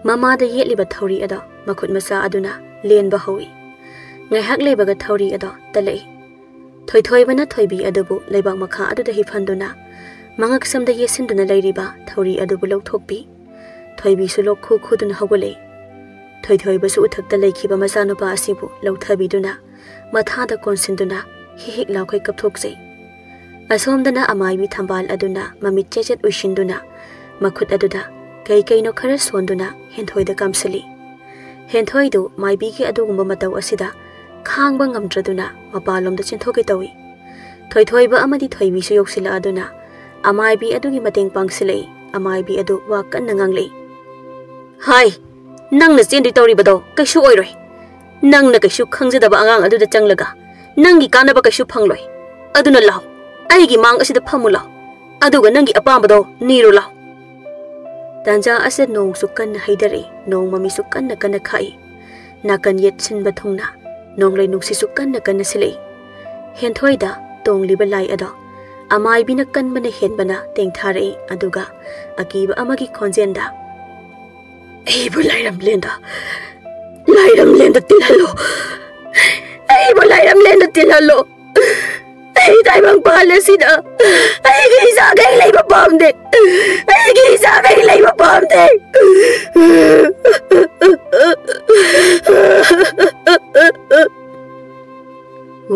ꯃꯃꯥꯗ ꯌꯦꯠꯂꯤꯕ ꯊꯧꯔꯤ ꯑꯗꯣ ꯃꯈꯨꯠ ꯃꯆꯥ ꯑꯗꯨꯅ ꯂꯦꯟꯕ ꯍꯧꯏ꯫ ꯉꯥꯏꯍꯥꯛ ꯂꯩꯕꯒ ꯊꯧꯔꯤ ꯑꯗꯣ ꯇꯠꯂꯛꯏ꯫ ꯊꯣꯏꯊꯣꯏꯕꯅ ꯊꯣꯏꯕꯤ ꯑꯗꯨꯕꯨ ꯂꯩꯕꯥꯛ ꯃꯈꯥ ꯑꯗꯨꯗ ꯍꯤꯞꯍꯟꯗꯨꯅ ꯃꯉꯛꯁꯝꯗ ꯌꯦꯠꯁꯤꯟꯗꯨꯅ ꯂꯩꯔꯤꯕ ꯊꯧꯔꯤ ꯑꯗꯨꯕꯨ ꯂꯧꯊꯣꯛꯄꯤ꯫ ꯊꯣꯏꯕꯤꯁꯨ ꯂꯣꯛ ꯈꯨ ꯈꯨꯗꯨꯅ ꯍꯧꯒꯠꯂꯛꯏ꯫ ꯊꯣꯏꯊꯣꯏꯕꯁꯨ ꯎꯊꯛꯇ ꯂꯩꯈꯤꯕ ꯃꯆꯥꯅꯨꯄꯥ ꯑꯁꯤꯕꯨ ꯂꯧꯊꯕꯤꯗꯨꯅ ꯃꯊꯥꯗ ꯀꯣꯟꯁꯤꯟꯗꯨꯅ ꯍꯤꯛ ꯍꯤꯛ ꯂꯥꯎꯈꯩ ꯀꯞꯊꯣꯛꯆꯩ꯫ ꯑꯁꯣꯝꯗꯅ ꯑꯃꯥꯏꯕꯤ ꯊꯝꯕꯥꯜ ꯑꯗꯨꯅ ꯃꯃꯤꯠ ꯆꯦꯠ ꯆꯦꯠ ꯎꯏꯁꯤꯟꯗꯨꯅ ꯃꯈꯨꯠ ꯑꯗꯨꯗ ꯀꯩ ꯀꯩꯅꯣ ꯈꯔ ꯁꯣꯟꯗꯨꯅ ꯍꯦꯟꯊꯣꯏꯗ ꯀꯥꯝꯁꯤꯜꯂꯤ꯫ ꯍꯦꯟꯊꯣꯏꯗꯨ ꯃꯥꯏꯕꯤꯒꯤ ꯑꯗꯨꯒꯨꯝꯕ ꯃꯇꯧ ꯑꯁꯤꯗ ꯈꯥꯡꯕ ꯉꯝꯗ꯭ꯔꯗꯨꯅ ꯃꯄꯥꯟꯂꯣꯝꯗ ꯆꯦꯟꯊꯣꯛꯀꯦ ꯇꯧꯏ꯫ ꯊꯣꯏꯊꯣꯏꯕ ꯑꯃꯗꯤ ꯊꯣꯏꯕꯤꯁꯨ ꯌꯧꯁꯤꯜꯂꯛꯑꯗꯨꯅ ꯑꯃꯥꯏꯕꯤ ꯑꯗꯨꯒꯤ ꯃꯇꯦꯡ ꯄꯥꯡꯁꯤꯜꯂꯛꯏ꯫ ꯑꯃꯥꯏꯕꯤ ꯑꯗꯨ ꯋꯥ ꯀꯟꯅ ꯉꯥꯡꯂꯛꯏ꯫ "ꯍꯥꯏ, ꯅꯪꯅ ꯆꯦꯟꯗꯣꯏ ꯇꯧꯔꯤꯕꯗꯣ ꯀꯩꯁꯨ ꯑꯣꯏꯔꯣꯏ꯫ ꯅꯪꯅ ꯀꯩꯁꯨ ꯈꯪꯖꯗꯕ ꯑꯉꯥꯡ ꯑꯗꯨꯗ ꯆꯪꯂꯒ ꯅꯪꯒꯤ ꯀꯥꯟꯅꯕ ꯀꯩꯁꯨ ꯐꯪꯂꯣꯏ꯫ ꯑꯗꯨꯅ ꯂꯥꯎ, ꯑꯩꯒꯤ ꯃꯥꯡ ꯑꯁꯤꯗ ꯐꯝꯃꯨ ꯂꯥꯎ꯫ ꯑꯗꯨꯒ ꯅꯪꯒꯤ ꯑꯄꯥꯝꯕꯗꯣ ꯅꯤꯔꯨ ꯂꯥꯎ꯫" ꯇꯥꯟꯖꯥ ꯑꯁꯤꯗ ꯅꯣꯡꯁꯨ ꯀꯟꯅ ꯍꯩꯊꯔꯛꯏ, ꯅꯣꯡ ꯃꯃꯤꯁꯨ ꯀꯟꯅ ꯀꯟꯅ ꯈꯥꯛꯏ꯫ ꯅꯥꯀꯟ ꯌꯦꯠ ꯁꯤꯟꯕ ꯊꯨꯡꯅ ꯅꯣꯡꯂꯩ ꯅꯨꯡꯁꯤꯠꯁꯨ ꯀꯟꯅ ꯀꯟꯅ ꯁꯤꯜꯂꯛꯏ꯫ ꯍꯦꯟꯊꯣꯏꯗ ꯇꯣꯡꯂꯤꯕ ꯂꯥꯏ ꯑꯗꯣ ꯑꯃꯥꯏꯕꯤꯅ ꯀꯟꯕꯅ ꯍꯦꯟꯕꯅ ꯇꯦꯡꯊꯥꯔꯛꯏ, ꯑꯗꯨꯒ ꯑꯀꯤꯕ ꯑꯃꯒꯤ ꯈꯣꯟꯖꯦꯜꯗ, "ꯑꯩꯕꯨ ꯂꯥꯏꯔꯝꯂꯦꯟꯗ, ꯂꯥꯏꯔꯝꯂꯦꯟꯗ ꯇꯤꯜꯍꯜꯂꯣ꯫ ꯑꯩꯕꯨ ꯂꯥꯏꯔꯝꯂꯦꯟꯗ ꯇꯤꯜꯍꯜꯂꯣ꯫ ꯑꯩ ꯇꯥꯏꯕꯪꯄꯥꯟ ꯑꯁꯤꯗ ꯑꯩꯒꯤ ꯏꯆꯥꯈꯩ ꯂꯩꯕ ꯄꯥꯝꯗꯦ꯫ ꯑꯩꯒꯤ ꯏꯆꯥꯈꯩ ꯂꯩꯕ ꯄꯥꯝꯗꯦ꯫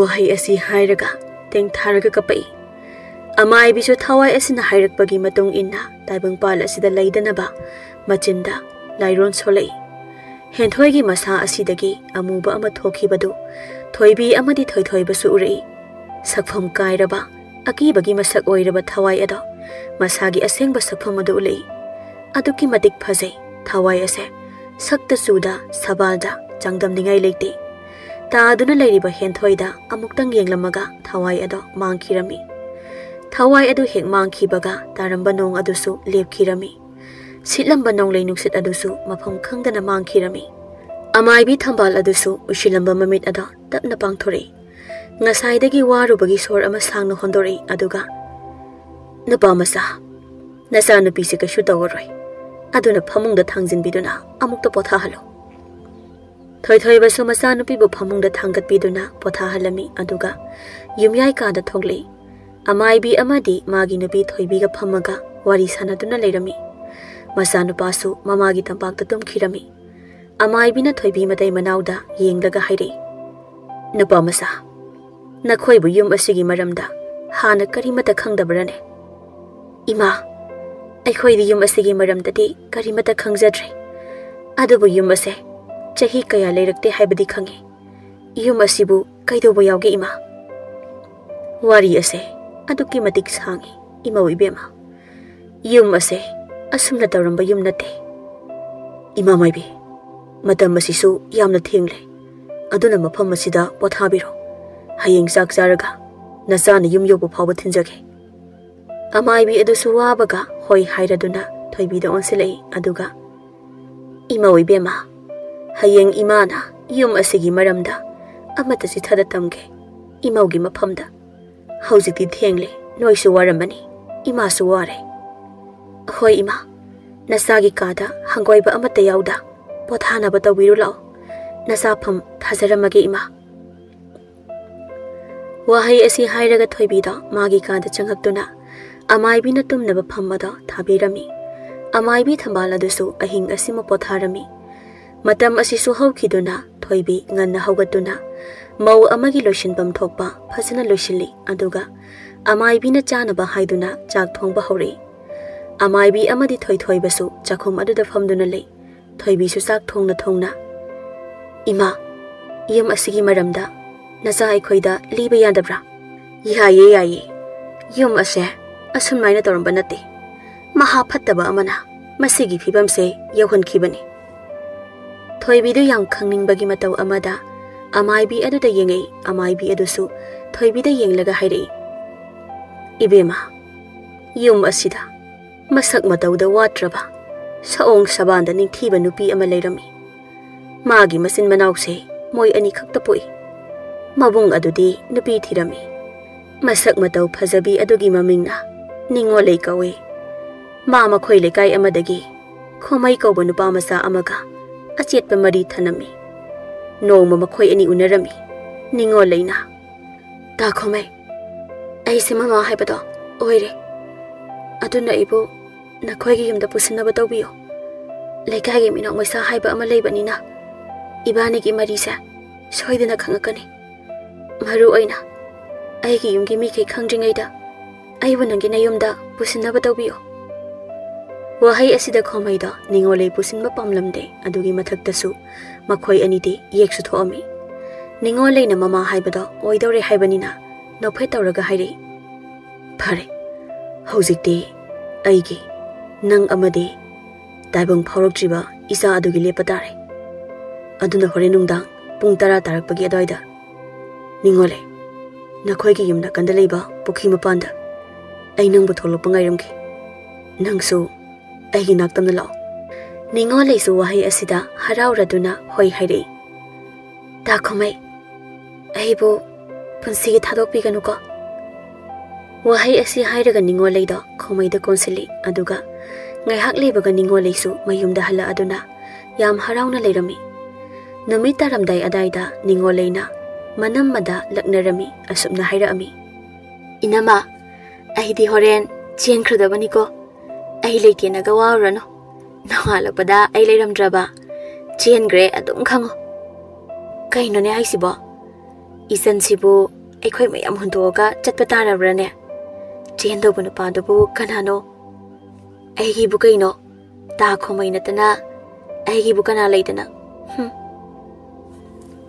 ꯋꯥꯍꯩ ꯑꯁꯤ ꯍꯥꯏꯔꯒ ꯇꯦꯡꯊꯥꯔꯒ ꯀꯞꯄꯛꯏ꯫ ꯑꯃꯥꯏꯕꯤꯁꯨ ꯊꯋꯥꯏ ꯑꯁꯤꯅ ꯍꯥꯏꯔꯛꯄꯒꯤ ꯃꯇꯨꯡ ꯏꯟꯅ ꯇꯥꯏꯕꯪꯄꯥꯜ ꯑꯁꯤꯗ ꯂꯩꯗꯅꯕ ꯃꯆꯤꯟꯗ ꯂꯥꯏꯔꯣꯟ ꯁꯣꯜꯂꯛꯏ꯫ ꯍꯦꯟꯊꯣꯏꯒꯤ ꯃꯁꯥ ꯑꯁꯤꯗꯒꯤ ꯑꯃꯨꯕ ꯑꯃ ꯊꯣꯛꯈꯤꯕꯗꯨ ꯊꯣꯏꯕꯤ ꯑꯃꯗꯤ ꯊꯣꯏꯊꯣꯏꯕꯁꯨ ꯎꯔꯛꯏ꯫ ꯁꯛꯐꯝ ꯀꯥꯏꯔꯕ, ꯑꯀꯤꯕꯒꯤ ꯃꯁꯛ ꯑꯣꯏꯔꯕ ꯊꯋꯥꯏ ꯑꯗꯣ ꯃꯁꯥꯒꯤ ꯑꯁꯦꯡꯕ ꯁꯛꯐꯝ ꯑꯗꯨ ꯎꯠꯂꯛꯏ꯫ ꯑꯗꯨꯛꯀꯤ ꯃꯇꯤꯛ ꯐꯖꯩ ꯊꯋꯥꯏ ꯑꯁꯦ꯫ ꯁꯛꯇ ꯆꯨꯗ, ꯁꯕꯥꯜꯗ ꯆꯥꯡꯗꯝꯅꯤꯡꯉꯥꯏ ꯂꯩꯇꯦ꯫ ꯇꯥꯗꯨꯅ ꯂꯩꯔꯤꯕ ꯍꯦꯟꯊꯣꯏꯗ ꯑꯃꯨꯛꯇꯪ ꯌꯦꯡꯂꯝꯃꯒ ꯊꯋꯥꯏ ꯑꯗꯣ ꯃꯥꯡꯈꯤꯔꯝꯃꯤ꯫ ꯊꯋꯥꯏ ꯑꯗꯨ ꯍꯦꯛ ꯃꯥꯡꯈꯤꯕꯒ ꯇꯥꯔꯝꯕ ꯅꯣꯡ ꯑꯗꯨꯁꯨ ꯂꯦꯞꯈꯤꯔꯝꯃꯤ꯫ ꯁꯤꯠꯂꯝꯕ ꯅꯣꯡꯂꯩ ꯅꯨꯡꯁꯤꯠ ꯑꯗꯨꯁꯨ ꯃꯐꯝ ꯈꯪꯗꯅ ꯃꯥꯡꯈꯤꯔꯝꯃꯤ꯫ ꯑꯃꯥꯏꯕꯤ ꯊꯝꯕꯥꯜ ꯑꯗꯨꯁꯨ ꯎꯏꯁꯤꯜꯂꯝꯕ ꯃꯃꯤꯠ ꯑꯗꯣ ꯇꯞꯅ ꯄꯥꯡꯊꯣꯔꯛꯏ꯫ ꯉꯁꯥꯏꯗꯒꯤ ꯋꯥꯔꯨꯕꯒꯤ ꯁꯣꯔ ꯑꯃ ꯁꯥꯡꯅ ꯍꯣꯟꯗꯣꯔꯛꯏ, ꯑꯗꯨꯒ, "ꯅꯨꯄꯥ ꯃꯆꯥ, ꯅꯆꯥꯅꯨꯄꯤꯁꯦ ꯀꯩꯁꯨ ꯇꯧꯔꯔꯣꯏ꯫ ꯑꯗꯨꯅ ꯐꯃꯨꯡꯗ ꯊꯥꯡꯖꯤꯟꯕꯤꯗꯨꯅ ꯑꯃꯨꯛꯇ ꯄꯣꯊꯥꯍꯜꯂꯨ꯫" ꯊꯣꯏꯊꯣꯏꯕꯁꯨ ꯃꯆꯥꯅꯨꯄꯤꯕꯨ ꯐꯃꯨꯡꯗ ꯊꯥꯡꯒꯠꯄꯤꯗꯨꯅ ꯄꯣꯊꯥꯍꯜꯂꯝꯃꯤ, ꯑꯗꯨꯒ ꯌꯨꯝꯌꯥꯏ ꯀꯥꯗ ꯊꯣꯛꯂꯛꯏ꯫ ꯑꯃꯥꯏꯕꯤ ꯑꯃꯗꯤ ꯃꯥꯒꯤ ꯅꯨꯄꯤ ꯊꯣꯏꯕꯤꯒ ꯐꯝꯃꯒ ꯋꯥꯔꯤ ꯁꯥꯟꯅꯗꯨꯅ ꯂꯩꯔꯝꯃꯤ꯫ ꯃꯆꯥꯅꯨꯄꯥꯁꯨ ꯃꯃꯥꯒꯤ ꯇꯝꯄꯥꯛꯇ ꯇꯨꯝꯈꯤꯔꯝꯃꯤ꯫ ꯑꯃꯥꯏꯕꯤꯅ ꯊꯣꯏꯕꯤ ꯃꯇꯩ ꯃꯅꯥꯎꯗ ꯌꯦꯡꯂꯒ ꯍꯥꯏꯔꯛꯏ, "ꯅꯨꯄꯥ ꯃꯆꯥ, ꯅꯈꯣꯏꯕꯨ ꯌꯨꯝ ꯑꯁꯤꯒꯤ ꯃꯔꯝꯗ ꯍꯥꯟꯅ ꯀꯔꯤꯃꯠꯇ ꯈꯪꯗꯕ꯭ꯔꯅꯦ?" "ꯏꯃꯥ, ꯑꯩꯈꯣꯏꯗꯤ ꯌꯨꯝ ꯑꯁꯤꯒꯤ ꯃꯔꯝꯗꯗꯤ ꯀꯔꯤꯃꯠꯇ ꯈꯪꯖꯗ꯭ꯔꯦ꯫ ꯑꯗꯨꯕꯨ ꯌꯨꯝ ꯑꯁꯦ ꯆꯍꯤ ꯀꯌꯥ ꯂꯩꯔꯛꯇꯦ ꯍꯥꯏꯕꯗꯤ ꯈꯪꯉꯤ꯫ ꯌꯨꯝ ꯑꯁꯤꯕꯨ ꯀꯩꯗꯧꯕ ꯌꯥꯎꯒꯦ, ꯏꯃꯥ?" ꯋꯥꯔꯤ ꯑꯁꯦ ꯑꯗꯨꯛꯀꯤ ꯃꯇꯤꯛ ꯁꯥꯡꯉꯤ, ꯏꯃꯧ ꯏꯕꯦꯝꯃ꯫ ꯌꯨꯝ ꯑꯁꯦ ꯑꯁꯨꯝꯅ ꯇꯧꯔꯝꯕ ꯌꯨꯝ ꯅꯠꯇꯦ꯫ ꯏꯃꯥ ꯃꯥꯏꯕꯤ, ꯃꯇꯝ ꯑꯁꯤꯁꯨ ꯌꯥꯝꯅ ꯊꯦꯡꯂꯦ꯫ ꯑꯗꯨꯅ ꯃꯐꯝ ꯑꯁꯤꯗ ꯄꯣꯊꯥꯕꯤꯔꯣ꯫ ꯍꯌꯦꯡ ꯆꯥꯛ ꯆꯥꯔꯒ ꯅꯆꯥꯅ ꯌꯨꯝ ꯌꯧꯕ ꯐꯥꯎꯕ ꯊꯤꯟꯖꯒꯦ꯫ ꯑꯃꯥꯏꯕꯤ ꯑꯗꯨꯁꯨ ꯋꯥꯕꯒ ꯍꯣꯏ ꯍꯥꯏꯔꯗꯨꯅ ꯊꯣꯏꯕꯤꯗ ꯑꯣꯟꯁꯤꯜꯂꯛꯏ, ꯑꯗꯨꯒ, "ꯏꯃꯧ ꯏꯕꯦꯝꯃ, ꯍꯌꯦꯡ ꯏꯃꯥꯅ ꯌꯨꯝ ꯑꯁꯤꯒꯤ ꯃꯔꯝꯗ ꯑꯃꯠꯇ ꯆꯤꯊꯗ ꯇꯝꯒꯦ, ꯏꯃꯧꯒꯤ ꯃꯐꯝꯗ꯫ ꯍꯧꯖꯤꯛꯇꯤ ꯊꯦꯡꯂꯦ, ꯅꯣꯏꯁꯨ ꯋꯥꯔꯝꯃꯅꯤ, ꯏꯃꯥꯁꯨ ꯋꯥꯔꯦ꯫" "ꯍꯣꯏ ꯏꯃꯥ, ꯅꯆꯥꯒꯤ ꯀꯥꯗ ꯍꯪꯒꯣꯏꯕ ꯑꯃꯠꯇ ꯌꯥꯎꯗ ꯄꯣꯊꯥꯅꯕ ꯇꯧꯕꯤꯔꯨ ꯂꯥꯛꯑꯣ꯫ ꯅꯆꯥꯐꯝ ꯊꯥꯖꯔꯝꯃꯒꯦ ꯏꯃꯥ꯫" ꯋꯥꯍꯩ ꯑꯁꯤ ꯍꯥꯏꯔꯒ ꯊꯣꯏꯕꯤꯗꯣ ꯃꯥꯒꯤ ꯀꯥꯗ ꯆꯪꯉꯛꯇꯨꯅ ꯑꯃꯥꯏꯕꯤꯅ ꯇꯨꯝꯅꯕ ꯐꯝ ꯑꯗꯣ ꯊꯥꯕꯤꯔꯝꯃꯤ꯫ ꯑꯃꯥꯏꯕꯤ ꯊꯝꯕꯥꯜ ꯑꯗꯨꯁꯨ ꯑꯍꯤꯡ ꯑꯁꯤꯃ ꯄꯣꯊꯥꯔꯝꯃꯤ꯫ ꯃꯇꯝ ꯑꯁꯤꯁꯨ ꯍꯧꯈꯤꯗꯨꯅ ꯊꯣꯏꯕꯤ ꯉꯟꯅ ꯍꯧꯒꯠꯇꯨꯅ ꯃꯧ ꯑꯃꯒꯤ ꯂꯣꯏꯁꯤꯟꯐꯝ ꯊꯣꯛꯄ ꯐꯖꯅ ꯂꯣꯏꯁꯤꯜꯂꯤ꯫ ꯑꯗꯨꯒ ꯑꯃꯥꯏꯕꯤꯅ ꯆꯥꯅꯕ ꯍꯥꯏꯗꯨꯅ ꯆꯥꯛ ꯊꯣꯡꯕ ꯍꯧꯔꯛꯏ꯫ ꯑꯃꯥꯏꯕꯤ ꯑꯃꯗꯤ ꯊꯣꯏꯊꯣꯏꯕꯁꯨ ꯆꯥꯛꯈꯨꯝ ꯑꯗꯨꯗ ꯐꯝꯗꯨꯅ ꯂꯩ꯫ ꯊꯣꯏꯕꯤꯁꯨ ꯆꯥꯛ ꯊꯣꯡꯅ ꯊꯣꯡꯅ, "ꯏꯃꯥ, ꯌꯨꯝ ꯑꯁꯤꯒꯤ ꯃꯔꯝꯗ ꯅꯆꯥ ꯑꯩꯈꯣꯏꯗ ꯂꯤꯕ ꯌꯥꯗꯕ꯭ꯔꯥ?" "ꯌꯥꯏꯌꯦ, ꯌꯥꯏꯌꯦ꯫ ꯌꯨꯝ ꯑꯁꯦ ꯑꯁꯨꯝꯃꯥꯏꯅ ꯇꯧꯔꯝꯕ ꯅꯠꯇꯦ꯫ ꯃꯍꯥ ꯐꯠꯇꯕ ꯑꯃꯅ ꯃꯁꯤꯒꯤ ꯐꯤꯕꯝꯁꯦ ꯌꯧꯍꯟꯈꯤꯕꯅꯤ꯫" ꯊꯣꯏꯕꯤꯗꯨ ꯌꯥꯝ ꯈꯪꯅꯤꯡꯕꯒꯤ ꯃꯇꯧ ꯑꯃꯗ ꯑꯃꯥꯏꯕꯤ ꯑꯗꯨꯗ ꯌꯦꯡꯉꯛꯏ꯫ ꯑꯃꯥꯏꯕꯤ ꯑꯗꯨꯁꯨ ꯊꯣꯏꯕꯤꯗ ꯌꯦꯡꯂꯒ ꯍꯥꯏꯔꯛꯏ, "ꯏꯕꯦꯝꯃ, ꯌꯨꯝ ꯑꯁꯤꯗ ꯃꯁꯛ ꯃꯇꯧꯗ ꯋꯥꯠꯇ꯭ꯔꯕ, ꯁꯑꯣꯡ ꯁꯕꯥꯟꯗ ꯅꯤꯡꯊꯤꯕ ꯅꯨꯄꯤ ꯑꯃ ꯂꯩꯔꯝꯃꯤ꯫ ꯃꯥꯒꯤ ꯃꯆꯤꯟ ꯃꯅꯥꯎꯁꯦ ꯃꯣꯏ ꯑꯅꯤꯈꯛꯇ ꯄꯣꯛꯏ꯫ ꯃꯕꯨꯡ ꯑꯗꯨꯗꯤ ꯅꯨꯄꯤ ꯊꯤꯔꯝꯃꯤ꯫ ꯃꯁꯛ ꯃꯇꯧ ꯐꯖꯕꯤ ꯑꯗꯨꯒꯤ ꯃꯃꯤꯡꯅ ꯅꯤꯉꯣꯜꯂꯩ ꯀꯧꯏ꯫ ꯃꯥ ꯃꯈꯣꯏ ꯂꯩꯀꯥꯏ ꯑꯃꯗꯒꯤ ꯈꯣꯃꯩ ꯀꯧꯕ ꯅꯨꯄꯥ ꯃꯆꯥ ꯑꯃꯒ ꯑꯆꯦꯠꯄ ꯃꯔꯤ ꯊꯅꯝꯃꯤ꯫ ꯅꯣꯡꯃ ꯃꯈꯣꯏ ꯑꯅꯤ ꯎꯅꯔꯝꯃꯤ꯫ ꯅꯤꯉꯣꯜꯂꯩꯅ, 'ꯇꯥ ꯈꯣꯃꯩ, ꯑꯩꯁꯦ ꯃꯃꯥ ꯍꯥꯏꯕꯗꯣ ꯑꯣꯏꯔꯦ꯫ ꯑꯗꯨꯅ ꯑꯩꯕꯨ ꯅꯈꯣꯏꯒꯤ ꯌꯨꯝꯗ ꯄꯨꯁꯤꯟꯅꯕ ꯇꯧꯕꯤꯌꯨ꯫ ꯂꯩꯀꯥꯏꯒꯤ ꯃꯤꯅꯣꯛ ꯃꯩꯁꯥ ꯍꯥꯏꯕ ꯑꯃ ꯂꯩꯕꯅꯤꯅ ꯏꯕꯥꯅꯤꯒꯤ ꯃꯔꯤꯁꯦ ꯁꯣꯏꯗꯅ ꯈꯪꯉꯛꯀꯅꯤ꯫ ꯃꯔꯨ ꯑꯣꯏꯅ ꯑꯩꯒꯤ ꯌꯨꯝꯒꯤ ꯃꯤꯈꯩ ꯈꯪꯗ꯭ꯔꯤꯉꯩꯗ ꯑꯩꯕꯨ ꯅꯪꯒꯤ ꯅꯌꯨꯝꯗ ꯄꯨꯁꯤꯟꯅꯕ ꯇꯧꯕꯤꯌꯨ.' ꯋꯥꯍꯩ ꯑꯁꯤꯗ ꯈꯣꯃꯩꯗꯣ ꯅꯤꯉꯣꯜꯂꯩ ꯄꯨꯁꯤꯟꯕ ꯄꯥꯝꯂꯝꯗꯦ꯫ ꯑꯗꯨꯒꯤ ꯃꯊꯛꯇꯁꯨ ꯃꯈꯣꯏ ꯑꯅꯤꯗꯤ ꯌꯦꯛꯁꯨ ꯊꯣꯛꯑꯝꯃꯤ꯫ ꯅꯤꯉꯣꯜꯂꯩꯅ ꯃꯃꯥ ꯍꯥꯏꯕꯗꯣ ꯑꯣꯏꯗꯧꯔꯦ ꯍꯥꯏꯕꯅꯤꯅ ꯅꯣꯛꯐꯦꯠ ꯇꯧꯔꯒ ꯍꯥꯏꯔꯛꯏ, "ꯐꯔꯦ, ꯍꯧꯖꯤꯛꯇꯤ ꯑꯩꯒꯤ, ꯅꯪ ꯑꯃꯗꯤ ꯇꯥꯏꯕꯪ ꯐꯥꯎꯔꯛꯇ꯭ꯔꯤꯕ ꯏꯆꯥ ꯑꯗꯨꯒꯤ ꯂꯦꯞꯄ ꯇꯥꯔꯦ꯫ ꯑꯗꯨꯅ ꯍꯣꯔꯦꯟ ꯅꯨꯡꯗꯥꯡ ꯄꯨꯡ ꯇꯔꯥ ꯇꯥꯔꯛꯄꯒꯤ ꯑꯗꯨꯋꯥꯏꯗ, ꯅꯤꯉꯣꯜꯂꯩ, ꯅꯈꯣꯏꯒꯤ ꯌꯨꯝ ꯅꯥꯀꯟꯗ ꯂꯩꯕ ꯄꯨꯈ꯭ꯔꯤ ꯃꯄꯥꯟꯗ ꯑꯩ ꯅꯪꯕꯨ ꯊꯣꯛꯂꯛꯄ ꯉꯥꯏꯔꯝꯒꯦ꯫ ꯅꯪꯁꯨ ꯑꯩꯒꯤ ꯅꯥꯛꯇꯝꯅ ꯂꯥꯛꯑꯣ꯫" ꯅꯤꯉꯣꯜꯂꯩꯁꯨ ꯋꯥꯍꯩ ꯑꯁꯤꯗ ꯍꯔꯥꯎꯔꯗꯨꯅ ꯍꯣꯏ ꯍꯥꯏꯔꯛꯏ꯫ "ꯇꯥ ꯈꯣꯃꯩ, ꯑꯩꯕꯨ ꯄꯨꯟꯁꯤꯒꯤ ꯊꯥꯗꯣꯛꯄꯤꯒꯅꯨꯀꯣ꯫" ꯋꯥꯍꯩ ꯑꯁꯤ ꯍꯥꯏꯔꯒ ꯅꯤꯉꯣꯜꯂꯩꯗꯣ ꯈꯣꯃꯩꯗ ꯀꯣꯟꯁꯤꯜꯂꯤ꯫ ꯑꯗꯨꯒ ꯉꯥꯏꯍꯥꯛ ꯂꯩꯕꯒ ꯅꯤꯉꯣꯜꯂꯩꯁꯨ ꯃꯌꯨꯝꯗ ꯍꯜꯂꯛꯑꯗꯨꯅ ꯌꯥꯝ ꯍꯔꯥꯎꯅ ꯂꯩꯔꯝꯃꯤ꯫ ꯅꯨꯃꯤꯠ ꯇꯥꯔꯝꯗꯥꯏ ꯑꯗꯥꯏꯗ ꯅꯤꯉꯣꯜꯂꯩꯅ ꯃꯅꯝꯃꯗ ꯂꯛꯅꯔꯝꯃꯤ꯫ ꯑꯁꯨꯝꯅ ꯍꯥꯏꯔꯛꯑꯝꯃꯤ, "ꯏꯅꯝꯃ, ꯑꯩꯗꯤ ꯍꯣꯔꯦꯟ ꯆꯦꯟꯈ꯭ꯔꯗꯕꯅꯤꯀꯣ꯫ ꯑꯩ ꯂꯩꯇꯦꯅꯒ ꯋꯥꯔꯨꯔꯅꯨ꯫ ꯅꯣꯡꯉꯥꯜꯂꯛꯄꯗ ꯑꯩ ꯂꯩꯔꯝꯗ꯭ꯔꯕ, ꯆꯦꯟꯈ꯭ꯔꯦ ꯑꯗꯨꯝ ꯈꯪꯉꯨ꯫" "ꯀꯩꯅꯣꯅꯦ ꯍꯥꯏꯁꯤꯕꯣ? ꯏꯆꯟꯁꯤꯕꯨ ꯑꯩꯈꯣꯏ ꯃꯌꯥꯝ ꯍꯨꯟꯗꯣꯛꯑꯒ ꯆꯠꯄ ꯇꯥꯔꯕ꯭ꯔꯥꯅꯦ? ꯆꯦꯟꯗꯧꯕ ꯅꯨꯄꯥꯗꯨꯕꯨ ꯀꯅꯥꯅꯣ? ꯑꯩꯒꯤꯕꯨ ꯀꯩꯅꯣ? ꯇꯥ ꯈꯣꯃꯩ ꯅꯠꯇꯅ ꯑꯩꯒꯤꯕꯨ ꯀꯅꯥ ꯂꯩꯗꯅ?" ꯍꯨꯝ꯫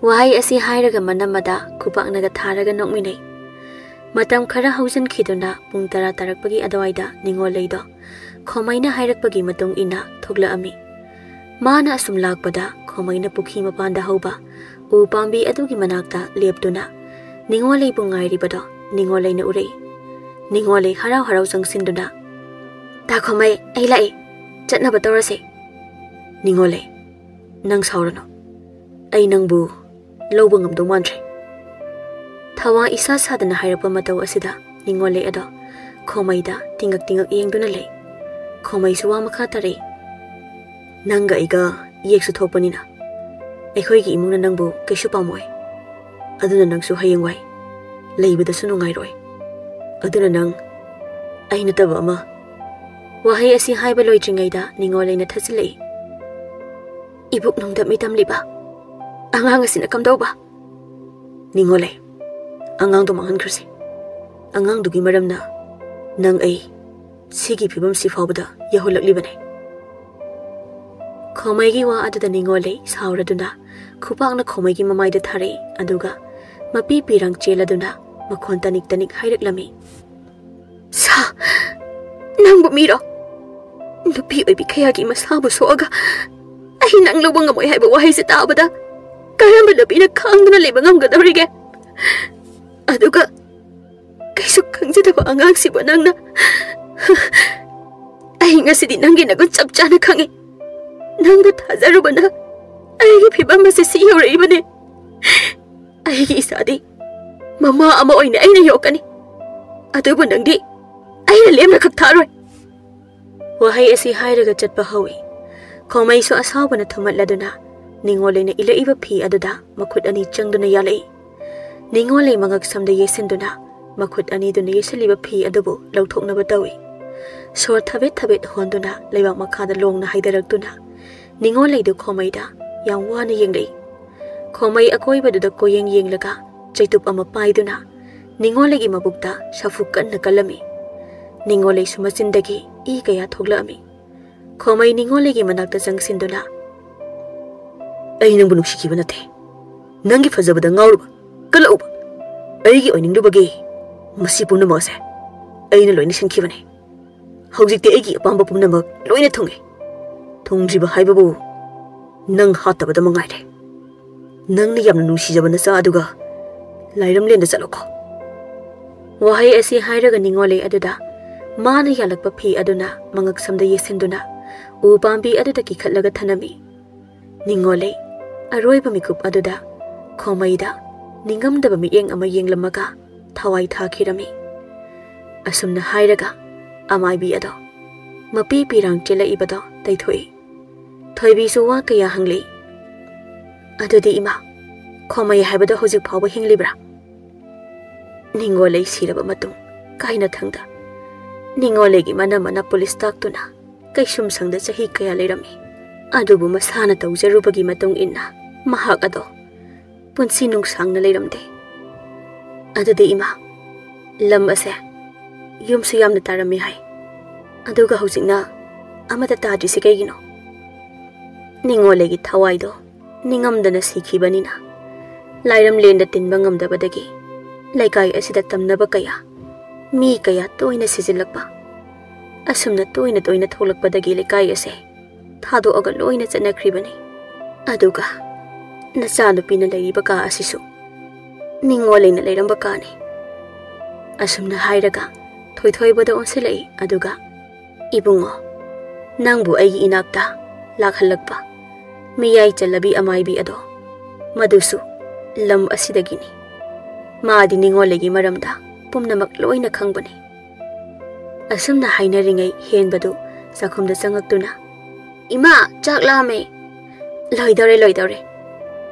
ꯋꯥꯍꯩ ꯑꯁꯤ ꯍꯥꯏꯔꯒ ꯃꯅꯝꯃꯗ ꯈꯨꯄꯥꯛꯅꯒ ꯊꯥꯔꯒ ꯅꯣꯛꯃꯤꯟꯅꯩ꯫ ꯃꯇꯝ ꯈꯔ ꯍꯧꯖꯤꯟꯈꯤꯗꯨꯅ ꯄꯨꯡ ꯇꯔꯥ ꯇꯥꯔꯛꯄꯒꯤ ꯑꯗꯨꯋꯥꯏꯗ ꯅꯤꯉꯣꯜꯂꯩꯗꯣ ꯈꯣꯃꯩꯅ ꯍꯥꯏꯔꯛꯄꯒꯤ ꯃꯇꯨꯡ ꯏꯟꯅ ꯊꯣꯛꯂꯛꯑꯝꯃꯤ꯫ ꯃꯥꯅ ꯑꯁꯨꯝ ꯂꯥꯛꯄꯗ ꯈꯣꯃꯩꯅ ꯄꯨꯈ꯭ꯔꯤ ꯃꯄꯥꯟꯗ ꯍꯧꯕ ꯎ ꯄꯥꯝꯕꯤ ꯑꯗꯨꯒꯤ ꯃꯅꯥꯛꯇ ꯂꯦꯞꯇꯨꯅ ꯅꯤꯉꯣꯜꯂꯩꯕꯨ ꯉꯥꯏꯔꯤꯕꯗꯣ ꯅꯤꯉꯣꯜꯂꯩꯅ ꯎꯔꯛꯏ꯫ ꯅꯤꯉꯣꯜꯂꯩ ꯍꯔꯥꯎ ꯍꯔꯥꯎ ꯆꯪꯁꯤꯟꯗꯨꯅ, "ꯇꯥ ꯈꯣꯃꯩ, ꯑꯩ ꯂꯥꯛꯏ, ꯆꯠꯅꯕ ꯇꯧꯔꯁꯦ꯫" "ꯅꯤꯉꯣꯜꯂꯩ, ꯅꯪ ꯁꯥꯎꯔꯅꯨ꯫ ꯑꯩ ꯅꯪꯕꯨ ꯂꯧꯕ ꯉꯝꯗꯧ ꯃꯥꯟꯗ꯭ꯔꯦ꯫" ꯊꯋꯥ ꯏꯁꯥ ꯁꯥꯗꯅ ꯍꯥꯏꯔꯛꯄ ꯃꯇꯧ ꯑꯁꯤꯗ ꯅꯤꯉꯣꯜꯂꯩ ꯑꯗꯣ ꯈꯣꯃꯩꯗ ꯇꯤꯡꯉꯛ ꯇꯤꯡꯉꯛ ꯌꯦꯡꯗꯨꯅ ꯂꯩ꯫ ꯈꯣꯃꯩꯁꯨ ꯋꯥ ꯃꯈꯥ ꯇꯥꯔꯛꯏ꯫ "ꯅꯪꯒ ꯑꯩꯒ ꯌꯦꯛꯁꯨ ꯊꯣꯛꯄꯅꯤꯅ ꯑꯩꯈꯣꯏꯒꯤ ꯏꯃꯨꯡꯅ ꯅꯪꯕꯨ ꯀꯩꯁꯨ ꯄꯥꯝꯃꯣꯏ꯫ ꯑꯗꯨꯅ ꯅꯪꯁꯨ ꯍꯌꯦꯡꯋꯥꯏ ꯂꯩꯕꯗꯁꯨ ꯅꯨꯡꯉꯥꯏꯔꯣꯏ꯫ ꯑꯗꯨꯅ ꯅꯪ ꯑꯩ ꯅꯠꯇꯕ ꯑꯃ꯫" ꯋꯥꯍꯩ ꯑꯁꯤ ꯍꯥꯏꯕ ꯂꯣꯏꯗ꯭ꯔꯤꯉꯩꯗ ꯅꯤꯉꯣꯜꯂꯩꯅ ꯊꯠꯆꯤꯜꯂꯛꯏ꯫ "ꯏꯕꯨꯛ ꯅꯨꯡꯗ ꯃꯤꯇꯝꯂꯤꯕ ꯑꯉꯥꯡ ꯑꯁꯤꯅ ꯀꯝꯗꯧꯕ?" "ꯅꯤꯉꯣꯜꯂꯩ, ꯑꯉꯥꯡꯗꯣ ꯃꯥꯡꯍꯟꯈ꯭ꯔꯁꯤ꯫ ꯑꯉꯥꯡꯗꯨꯒꯤ ꯃꯔꯝꯅ ꯅꯪ ꯑꯩ ꯁꯤꯒꯤ ꯐꯤꯕꯝꯁꯤ ꯐꯥꯎꯕꯗ ꯌꯧꯍꯜꯂꯛꯂꯤꯕꯅꯤ꯫" ꯈꯣꯃꯩꯒꯤ ꯋꯥ ꯑꯗꯨꯗ ꯅꯤꯉꯣꯜꯂꯩ ꯁꯥꯎꯔꯗꯨꯅ ꯈꯨꯄꯥꯛꯅ ꯈꯣꯃꯩꯒꯤ ꯃꯃꯥꯏꯗ ꯊꯥꯔꯛꯏ, ꯑꯗꯨꯒ ꯃꯄꯤ ꯄꯤꯔꯪ ꯆꯦꯜꯂꯗꯨꯅ ꯃꯈꯣꯟ ꯇꯅꯤꯛ ꯇꯅꯤꯛ ꯍꯥꯏꯔꯛꯂꯝꯃꯤ꯫ "ꯁꯥ, ꯅꯪꯕꯨ ꯃꯤꯔꯣ? ꯅꯨꯄꯤ ꯑꯣꯏꯕꯤ ꯀꯌꯥꯒꯤ ꯃꯁꯥꯕꯨ ꯁꯣꯛꯑꯒ ꯑꯩ ꯅꯪ ꯂꯧꯕ ꯉꯝꯃꯣꯏ ꯍꯥꯏꯕ ꯋꯥꯍꯩꯁꯦ ꯇꯥꯕꯗ ꯀꯔꯝꯕ ꯅꯨꯄꯤꯅ ꯈꯥꯡꯗꯨꯅ ꯂꯩꯕ ꯉꯝꯒꯗꯧꯔꯤꯒꯦ? ꯑꯗꯨꯒ ꯀꯩꯁꯨ ꯈꯪꯖꯗꯕ ꯑꯉꯥꯡꯁꯤꯕꯨ ꯅꯪꯅ꯫ ꯑꯩ ꯉꯁꯤꯗꯤ ꯅꯪꯒꯤ ꯅꯒꯨꯟ ꯆꯞ ꯆꯥꯅ ꯈꯪꯉꯤ꯫ ꯅꯪꯕꯨ ꯊꯥꯖꯔꯨꯕꯅ ꯑꯩꯒꯤ ꯐꯤꯕꯝ ꯑꯁꯤ ꯁꯤ ꯌꯧꯔꯛꯏꯕꯅꯤ꯫ ꯑꯩꯒꯤ ꯏꯆꯥꯗꯤ ꯃꯃꯥ ꯑꯃ ꯑꯣꯏꯅ ꯑꯩꯅ ꯌꯣꯛꯀꯅꯤ, ꯑꯗꯨꯕꯨ ꯅꯪꯗꯤ ꯑꯩꯅ ꯂꯦꯝꯅ ꯈꯛ ꯊꯥꯔꯣꯏ꯫" ꯋꯥꯍꯩ ꯑꯁꯤ ꯍꯥꯏꯔꯒ ꯆꯠꯄ ꯍꯧꯏ꯫ ꯈꯣꯃꯩꯁꯨ ꯑꯁꯥꯎꯕꯅ ꯊꯨꯝꯍꯠꯂꯗꯨꯅ ꯅꯤꯉꯣꯜꯂꯩꯅ ꯏꯜꯂꯛꯏꯕ ꯐꯤ ꯑꯗꯨꯗ ꯃꯈꯨꯠ ꯑꯅꯤ ꯆꯪꯗꯨꯅ ꯌꯥꯜꯂꯛꯏ꯫ ꯅꯤꯉꯣꯜꯂꯩ ꯃꯉꯛ ꯁꯝꯗ ꯌꯩꯁꯤꯟꯗꯨꯅ ꯃꯈꯨꯠ ꯑꯅꯤꯗꯨꯅ ꯌꯩꯁꯤꯜꯂꯤꯕ ꯐꯤ ꯑꯗꯨꯕꯨ ꯂꯧꯊꯣꯛꯅꯕ ꯇꯧꯏ꯫ ꯁꯣꯔ ꯊꯕꯦꯠ ꯊꯕꯦꯠ ꯍꯣꯟꯗꯨꯅ ꯂꯩꯕꯥꯛ ꯃꯈꯥꯗ ꯂꯣꯡꯅ ꯍꯥꯏꯊꯔꯛꯇꯨꯅ ꯅꯤꯉꯣꯜꯂꯩꯗꯨ ꯈꯣꯃꯩꯗ ꯌꯥꯝ ꯋꯥꯅ ꯌꯦꯡꯂꯛꯏ꯫ ꯈꯣꯃꯩ ꯑꯀꯣꯏꯕꯗꯨꯗ ꯀꯣꯌꯦꯡ ꯌꯦꯡꯂꯒ ꯆꯩꯇꯨꯞ ꯑꯃ ꯄꯥꯏꯗꯨꯅ ꯅꯤꯉꯣꯜꯂꯩꯒꯤ ꯃꯕꯨꯛꯇ ꯁꯥꯐꯨ ꯀꯟꯅ ꯀꯜꯂꯝꯃꯤ꯫ ꯅꯤꯉꯣꯜꯂꯩꯁꯨ ꯃꯆꯤꯟꯗꯒꯤ ꯏ ꯀꯌꯥ ꯊꯣꯛꯂꯛꯑꯝꯃꯤ꯫ ꯈꯣꯃꯩ ꯅꯤꯉꯣꯜꯂꯩꯒꯤ ꯃꯅꯥꯛꯇ ꯆꯪꯁꯤꯟꯗꯨꯅ, "ꯑꯩ ꯅꯪꯕꯨ ꯅꯨꯡꯁꯤꯈꯤꯕ ꯅꯠꯇꯦ꯫ ꯅꯪꯒꯤ ꯐꯖꯕꯗ ꯉꯥꯎꯔꯨꯕ, ꯀꯜꯂꯛꯎꯕ, ꯑꯩꯒꯤ ꯑꯣꯏꯅꯤꯡꯂꯨꯕꯒꯤ ꯃꯁꯤ ꯄꯨꯝꯅꯃꯛ ꯑꯁꯦ ꯑꯩꯅ ꯂꯣꯏꯅ ꯁꯤꯟꯈꯤꯕꯅꯤ꯫ ꯍꯧꯖꯤꯛꯇꯤ ꯑꯩꯒꯤ ꯑꯄꯥꯝꯕ ꯄꯨꯝꯅꯃꯛ ꯂꯣꯏꯅ ꯊꯨꯡꯉꯦ꯫ ꯊꯨꯡꯗ꯭ꯔꯤꯕ ꯍꯥꯏꯕꯕꯨ ꯅꯪ ꯍꯥꯠꯇꯕꯗ ꯃꯉꯥꯏꯔꯦ꯫ ꯅꯪꯅ ꯌꯥꯝꯅ ꯅꯨꯡꯁꯤꯖꯕ ꯅꯆꯥ ꯑꯗꯨꯒ ꯂꯥꯏꯔꯝꯂꯦꯟꯗ ꯆꯠꯂꯣꯀꯣ꯫" ꯋꯥꯍꯩ ꯑꯁꯤ ꯍꯥꯏꯔꯒ ꯅꯤꯉꯣꯜꯂꯩ ꯑꯗꯨꯗ ꯃꯥꯅ ꯌꯥꯜꯂꯛꯄ ꯐꯤ ꯑꯗꯨꯅ ꯃꯉꯛ ꯁꯝꯗ ꯌꯦꯠꯁꯤꯟꯗꯨꯅ ꯎ ꯄꯥꯝꯕꯤ ꯑꯗꯨꯗ ꯀꯤꯈꯠꯂꯒ ꯊꯅꯝꯃꯤ꯫ ꯅꯤꯉꯣꯜꯂꯩ ꯑꯔꯣꯏꯕ ꯃꯤꯀꯨꯞ ꯑꯗꯨꯗ ꯈꯣꯃꯩꯗ ꯅꯤꯡꯉꯝꯗꯕ ꯃꯤꯠꯌꯦꯡ ꯑꯃ ꯌꯦꯡꯂꯝꯃꯒ ꯊꯋꯥꯏ ꯊꯥꯈꯤꯔꯝꯃꯤ꯫ ꯑꯁꯨꯝꯅ ꯍꯥꯏꯔꯒ ꯑꯃꯥꯏꯕꯤ ꯑꯗꯣ ꯃꯄꯤ ꯄꯤꯔꯥꯡ ꯆꯦꯜꯂꯛꯏꯕꯗꯣ ꯇꯩꯊꯣꯛꯏ꯫ ꯊꯣꯏꯕꯤꯁꯨ ꯋꯥ ꯀꯌꯥ ꯍꯪꯂꯤ꯫ "ꯑꯗꯨꯗꯤ ꯏꯃꯥ, ꯈꯣꯃꯩ ꯍꯥꯏꯕꯗꯣ ꯍꯧꯖꯤꯛ ꯐꯥꯎꯕ ꯍꯤꯡꯂꯤꯕ꯭ꯔꯥ?" ꯅꯤꯡꯉꯣꯜꯂꯩ ꯁꯤꯔꯕ ꯃꯇꯨꯡ ꯀꯥꯏꯅꯊꯪꯗ ꯅꯤꯡꯉꯣꯜꯂꯩꯒꯤ ꯃꯅꯝ ꯃꯅꯥ ꯄꯨꯂꯤꯁ ꯇꯥꯛꯇꯨꯅ ꯀꯩꯁꯨꯝꯁꯪꯗ ꯆꯍꯤ ꯀꯌꯥ ꯂꯩꯔꯝꯃꯤ꯫ ꯑꯗꯨꯕꯨ ꯃꯁꯥꯅ ꯇꯧꯖꯔꯨꯕꯒꯤ ꯃꯇꯨꯡ ꯏꯟꯅ ꯃꯍꯥꯛ ꯑꯗꯣ ꯄꯨꯟꯁꯤ ꯅꯨꯡꯁꯥꯡꯅ ꯂꯩꯔꯝꯗꯦ꯫ "ꯑꯗꯨꯗꯤ ꯏꯃꯥ, ꯂꯝ ꯑꯁꯦ ꯌꯨꯝꯁꯨ ꯌꯥꯝꯅ ꯇꯥꯔꯝꯃꯤ ꯍꯥꯏ, ꯑꯗꯨꯒ ꯍꯧꯖꯤꯛꯅ ꯑꯃꯠꯇ ꯇꯥꯗ꯭ꯔꯤꯁꯤ ꯀꯩꯒꯤꯅꯣ?" ꯅꯤꯡꯉꯣꯜꯂꯩꯒꯤ ꯊꯋꯥꯏꯗꯣ ꯅꯤꯡꯉꯝꯗꯅ ꯁꯤꯈꯤꯕꯅꯤꯅ ꯂꯥꯏꯔꯝꯂꯦꯟꯗ ꯇꯤꯟꯕ ꯉꯝꯗꯕꯗꯒꯤ ꯂꯩꯀꯥꯏ ꯑꯁꯤꯗ ꯇꯝꯅꯕ ꯀꯌꯥ, ꯃꯤ ꯀꯌꯥ ꯇꯣꯏꯅ ꯁꯤꯖꯤꯜꯂꯛꯄ, ꯑꯁꯨꯝꯅ ꯇꯣꯏꯅ ꯇꯣꯏꯅ ꯊꯣꯛꯂꯛꯄꯗꯒꯤ ꯂꯩꯀꯥꯏ ꯑꯁꯦ ꯊꯥꯗꯣꯛꯑꯒ ꯂꯣꯏꯅ ꯆꯠꯅꯈ꯭ꯔꯤꯕꯅꯤ꯫ ꯑꯗꯨꯒ ꯅꯆꯥꯅꯨꯄꯤꯅ ꯂꯩꯔꯤꯕ ꯀꯥ ꯑꯁꯤꯁꯨ ꯅꯤꯡꯉꯣꯜꯂꯩꯅ ꯂꯩꯔꯝꯕ ꯀꯥꯅꯤ꯫ ꯑꯁꯨꯝꯅ ꯍꯥꯏꯔꯒ ꯊꯣꯏꯊꯣꯏꯕꯗ ꯑꯣꯟꯁꯤꯜꯂꯛꯏ꯫ ꯑꯗꯨꯒ, "ꯏꯕꯨꯡꯉꯣ, ꯅꯪꯕꯨ ꯑꯩꯒꯤ ꯏꯅꯥꯛꯇ ꯂꯥꯛꯍꯜꯂꯛꯄ ꯃꯤꯌꯥꯏ ꯆꯜꯂꯕꯤ ꯑꯃꯥꯏꯕꯤ ꯑꯗꯣ, ꯃꯗꯨꯁꯨ ꯂꯝ ꯑꯁꯤꯗꯒꯤꯅꯤ꯫ ꯃꯥꯗꯤ ꯅꯤꯡꯉꯣꯜꯂꯩꯒꯤ ꯃꯔꯝꯗ ꯄꯨꯝꯅꯃꯛ ꯂꯣꯏꯅ ꯈꯪꯕꯅꯤ꯫" ꯑꯁꯨꯝꯅ ꯍꯥꯏꯅꯔꯤꯉꯩ ꯍꯦꯟꯕꯗꯨ ꯆꯥꯛꯈꯨꯝꯗ ꯆꯪꯉꯛꯇꯨꯅ, "ꯏꯃꯥ, ꯆꯥꯛ ꯂꯥꯝꯃꯦ꯫" "ꯂꯣꯏꯗꯧꯔꯦ, ꯂꯣꯏꯗꯧꯔꯦ꯫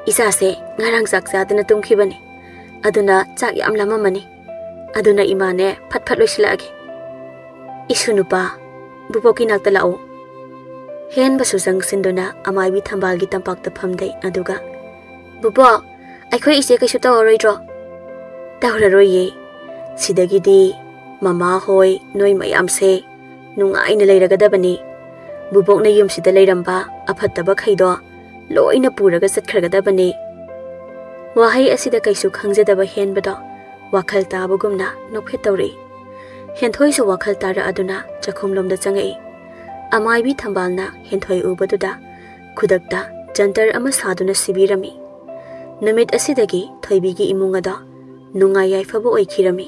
ꯏꯆꯥꯁꯦ ꯉꯔꯥꯡ ꯆꯥꯛ ꯆꯥꯗꯅ ꯇꯨꯝꯈꯤꯕꯅꯤ꯫ ꯑꯗꯨꯅ ꯆꯥꯛ ꯌꯥꯝ ꯂꯥꯝꯃꯝꯃꯅꯤ꯫ ꯑꯗꯨꯅ ꯏꯃꯥꯅꯦ, ꯐꯠ ꯐꯠ ꯂꯣꯏꯁꯤꯜꯂꯛꯑꯒꯦ꯫ "ꯏꯁꯨ ꯅꯨꯄꯥ, ꯕꯨꯕꯣꯛꯀꯤ ꯅꯥꯛꯇ ꯂꯥꯛꯑꯣ꯫" ꯍꯦꯟꯕꯁꯨ ꯆꯪꯁꯤꯟꯗꯨꯅ ꯑꯃꯥꯏꯕꯤ ꯊꯝꯕꯥꯜꯒꯤ ꯇꯝꯄꯥꯛꯇ ꯐꯝꯗꯩ꯫ ꯑꯗꯨꯒ, "ꯕꯨꯕꯣꯛ, ꯑꯩꯈꯣꯏ ꯏꯆꯦ ꯀꯩꯁꯨ ꯇꯧꯔꯔꯣꯏꯗ꯭ꯔꯣ?" "ꯇꯧꯔꯔꯣꯏꯌꯦ꯫ ꯁꯤꯗꯒꯤꯗꯤ ꯃꯃꯥ ꯍꯣꯏ, ꯅꯣꯏ ꯃꯌꯥꯝꯁꯦ ꯅꯨꯡꯉꯥꯏꯅ ꯂꯩꯔꯒꯗꯕꯅꯤ꯫ ꯕꯨꯕꯣꯛꯅ ꯌꯨꯝꯁꯤꯗ ꯂꯩꯔꯝꯕ ꯑꯐꯠꯇꯕꯈꯩꯗꯣ ꯂꯣꯏꯅ ꯄꯨꯔꯒ ꯆꯠꯈ꯭ꯔꯒꯗꯕꯅꯤ꯫" ꯋꯥꯍꯩ ꯑꯁꯤꯗ ꯀꯩꯁꯨ ꯈꯪꯖꯗꯕ ꯍꯦꯟꯕꯗꯣ ꯋꯥꯈꯜ ꯇꯥꯕꯒꯨꯝꯅ ꯅꯣꯛꯐꯦꯠ ꯇꯧꯔꯛꯏ꯫ ꯍꯦꯟꯊꯣꯏꯁꯨ ꯋꯥꯈꯜ ꯇꯥꯔꯛꯑꯗꯨꯅ ꯆꯥꯛꯈꯨꯝꯂꯣꯝꯗ ꯆꯪꯉꯛꯏ꯫ ꯑꯃꯥꯏꯕꯤ ꯊꯝꯕꯥꯜꯅ ꯍꯦꯟꯊꯣꯏ ꯎꯕꯗꯨꯗ ꯈꯨꯗꯛꯇ ꯖꯟꯇꯔ ꯑꯃ ꯁꯥꯗꯨꯅ ꯁꯤꯕꯤꯔꯝꯃꯤ꯫ ꯅꯨꯃꯤꯠ ꯑꯁꯤꯗꯒꯤ ꯊꯣꯏꯕꯤꯒꯤ ꯏꯃꯨꯡ ꯑꯗꯣ ꯅꯨꯡꯉꯥꯏ ꯌꯥꯏꯐꯕ ꯑꯣꯏꯈꯤꯔꯝꯃꯤ꯫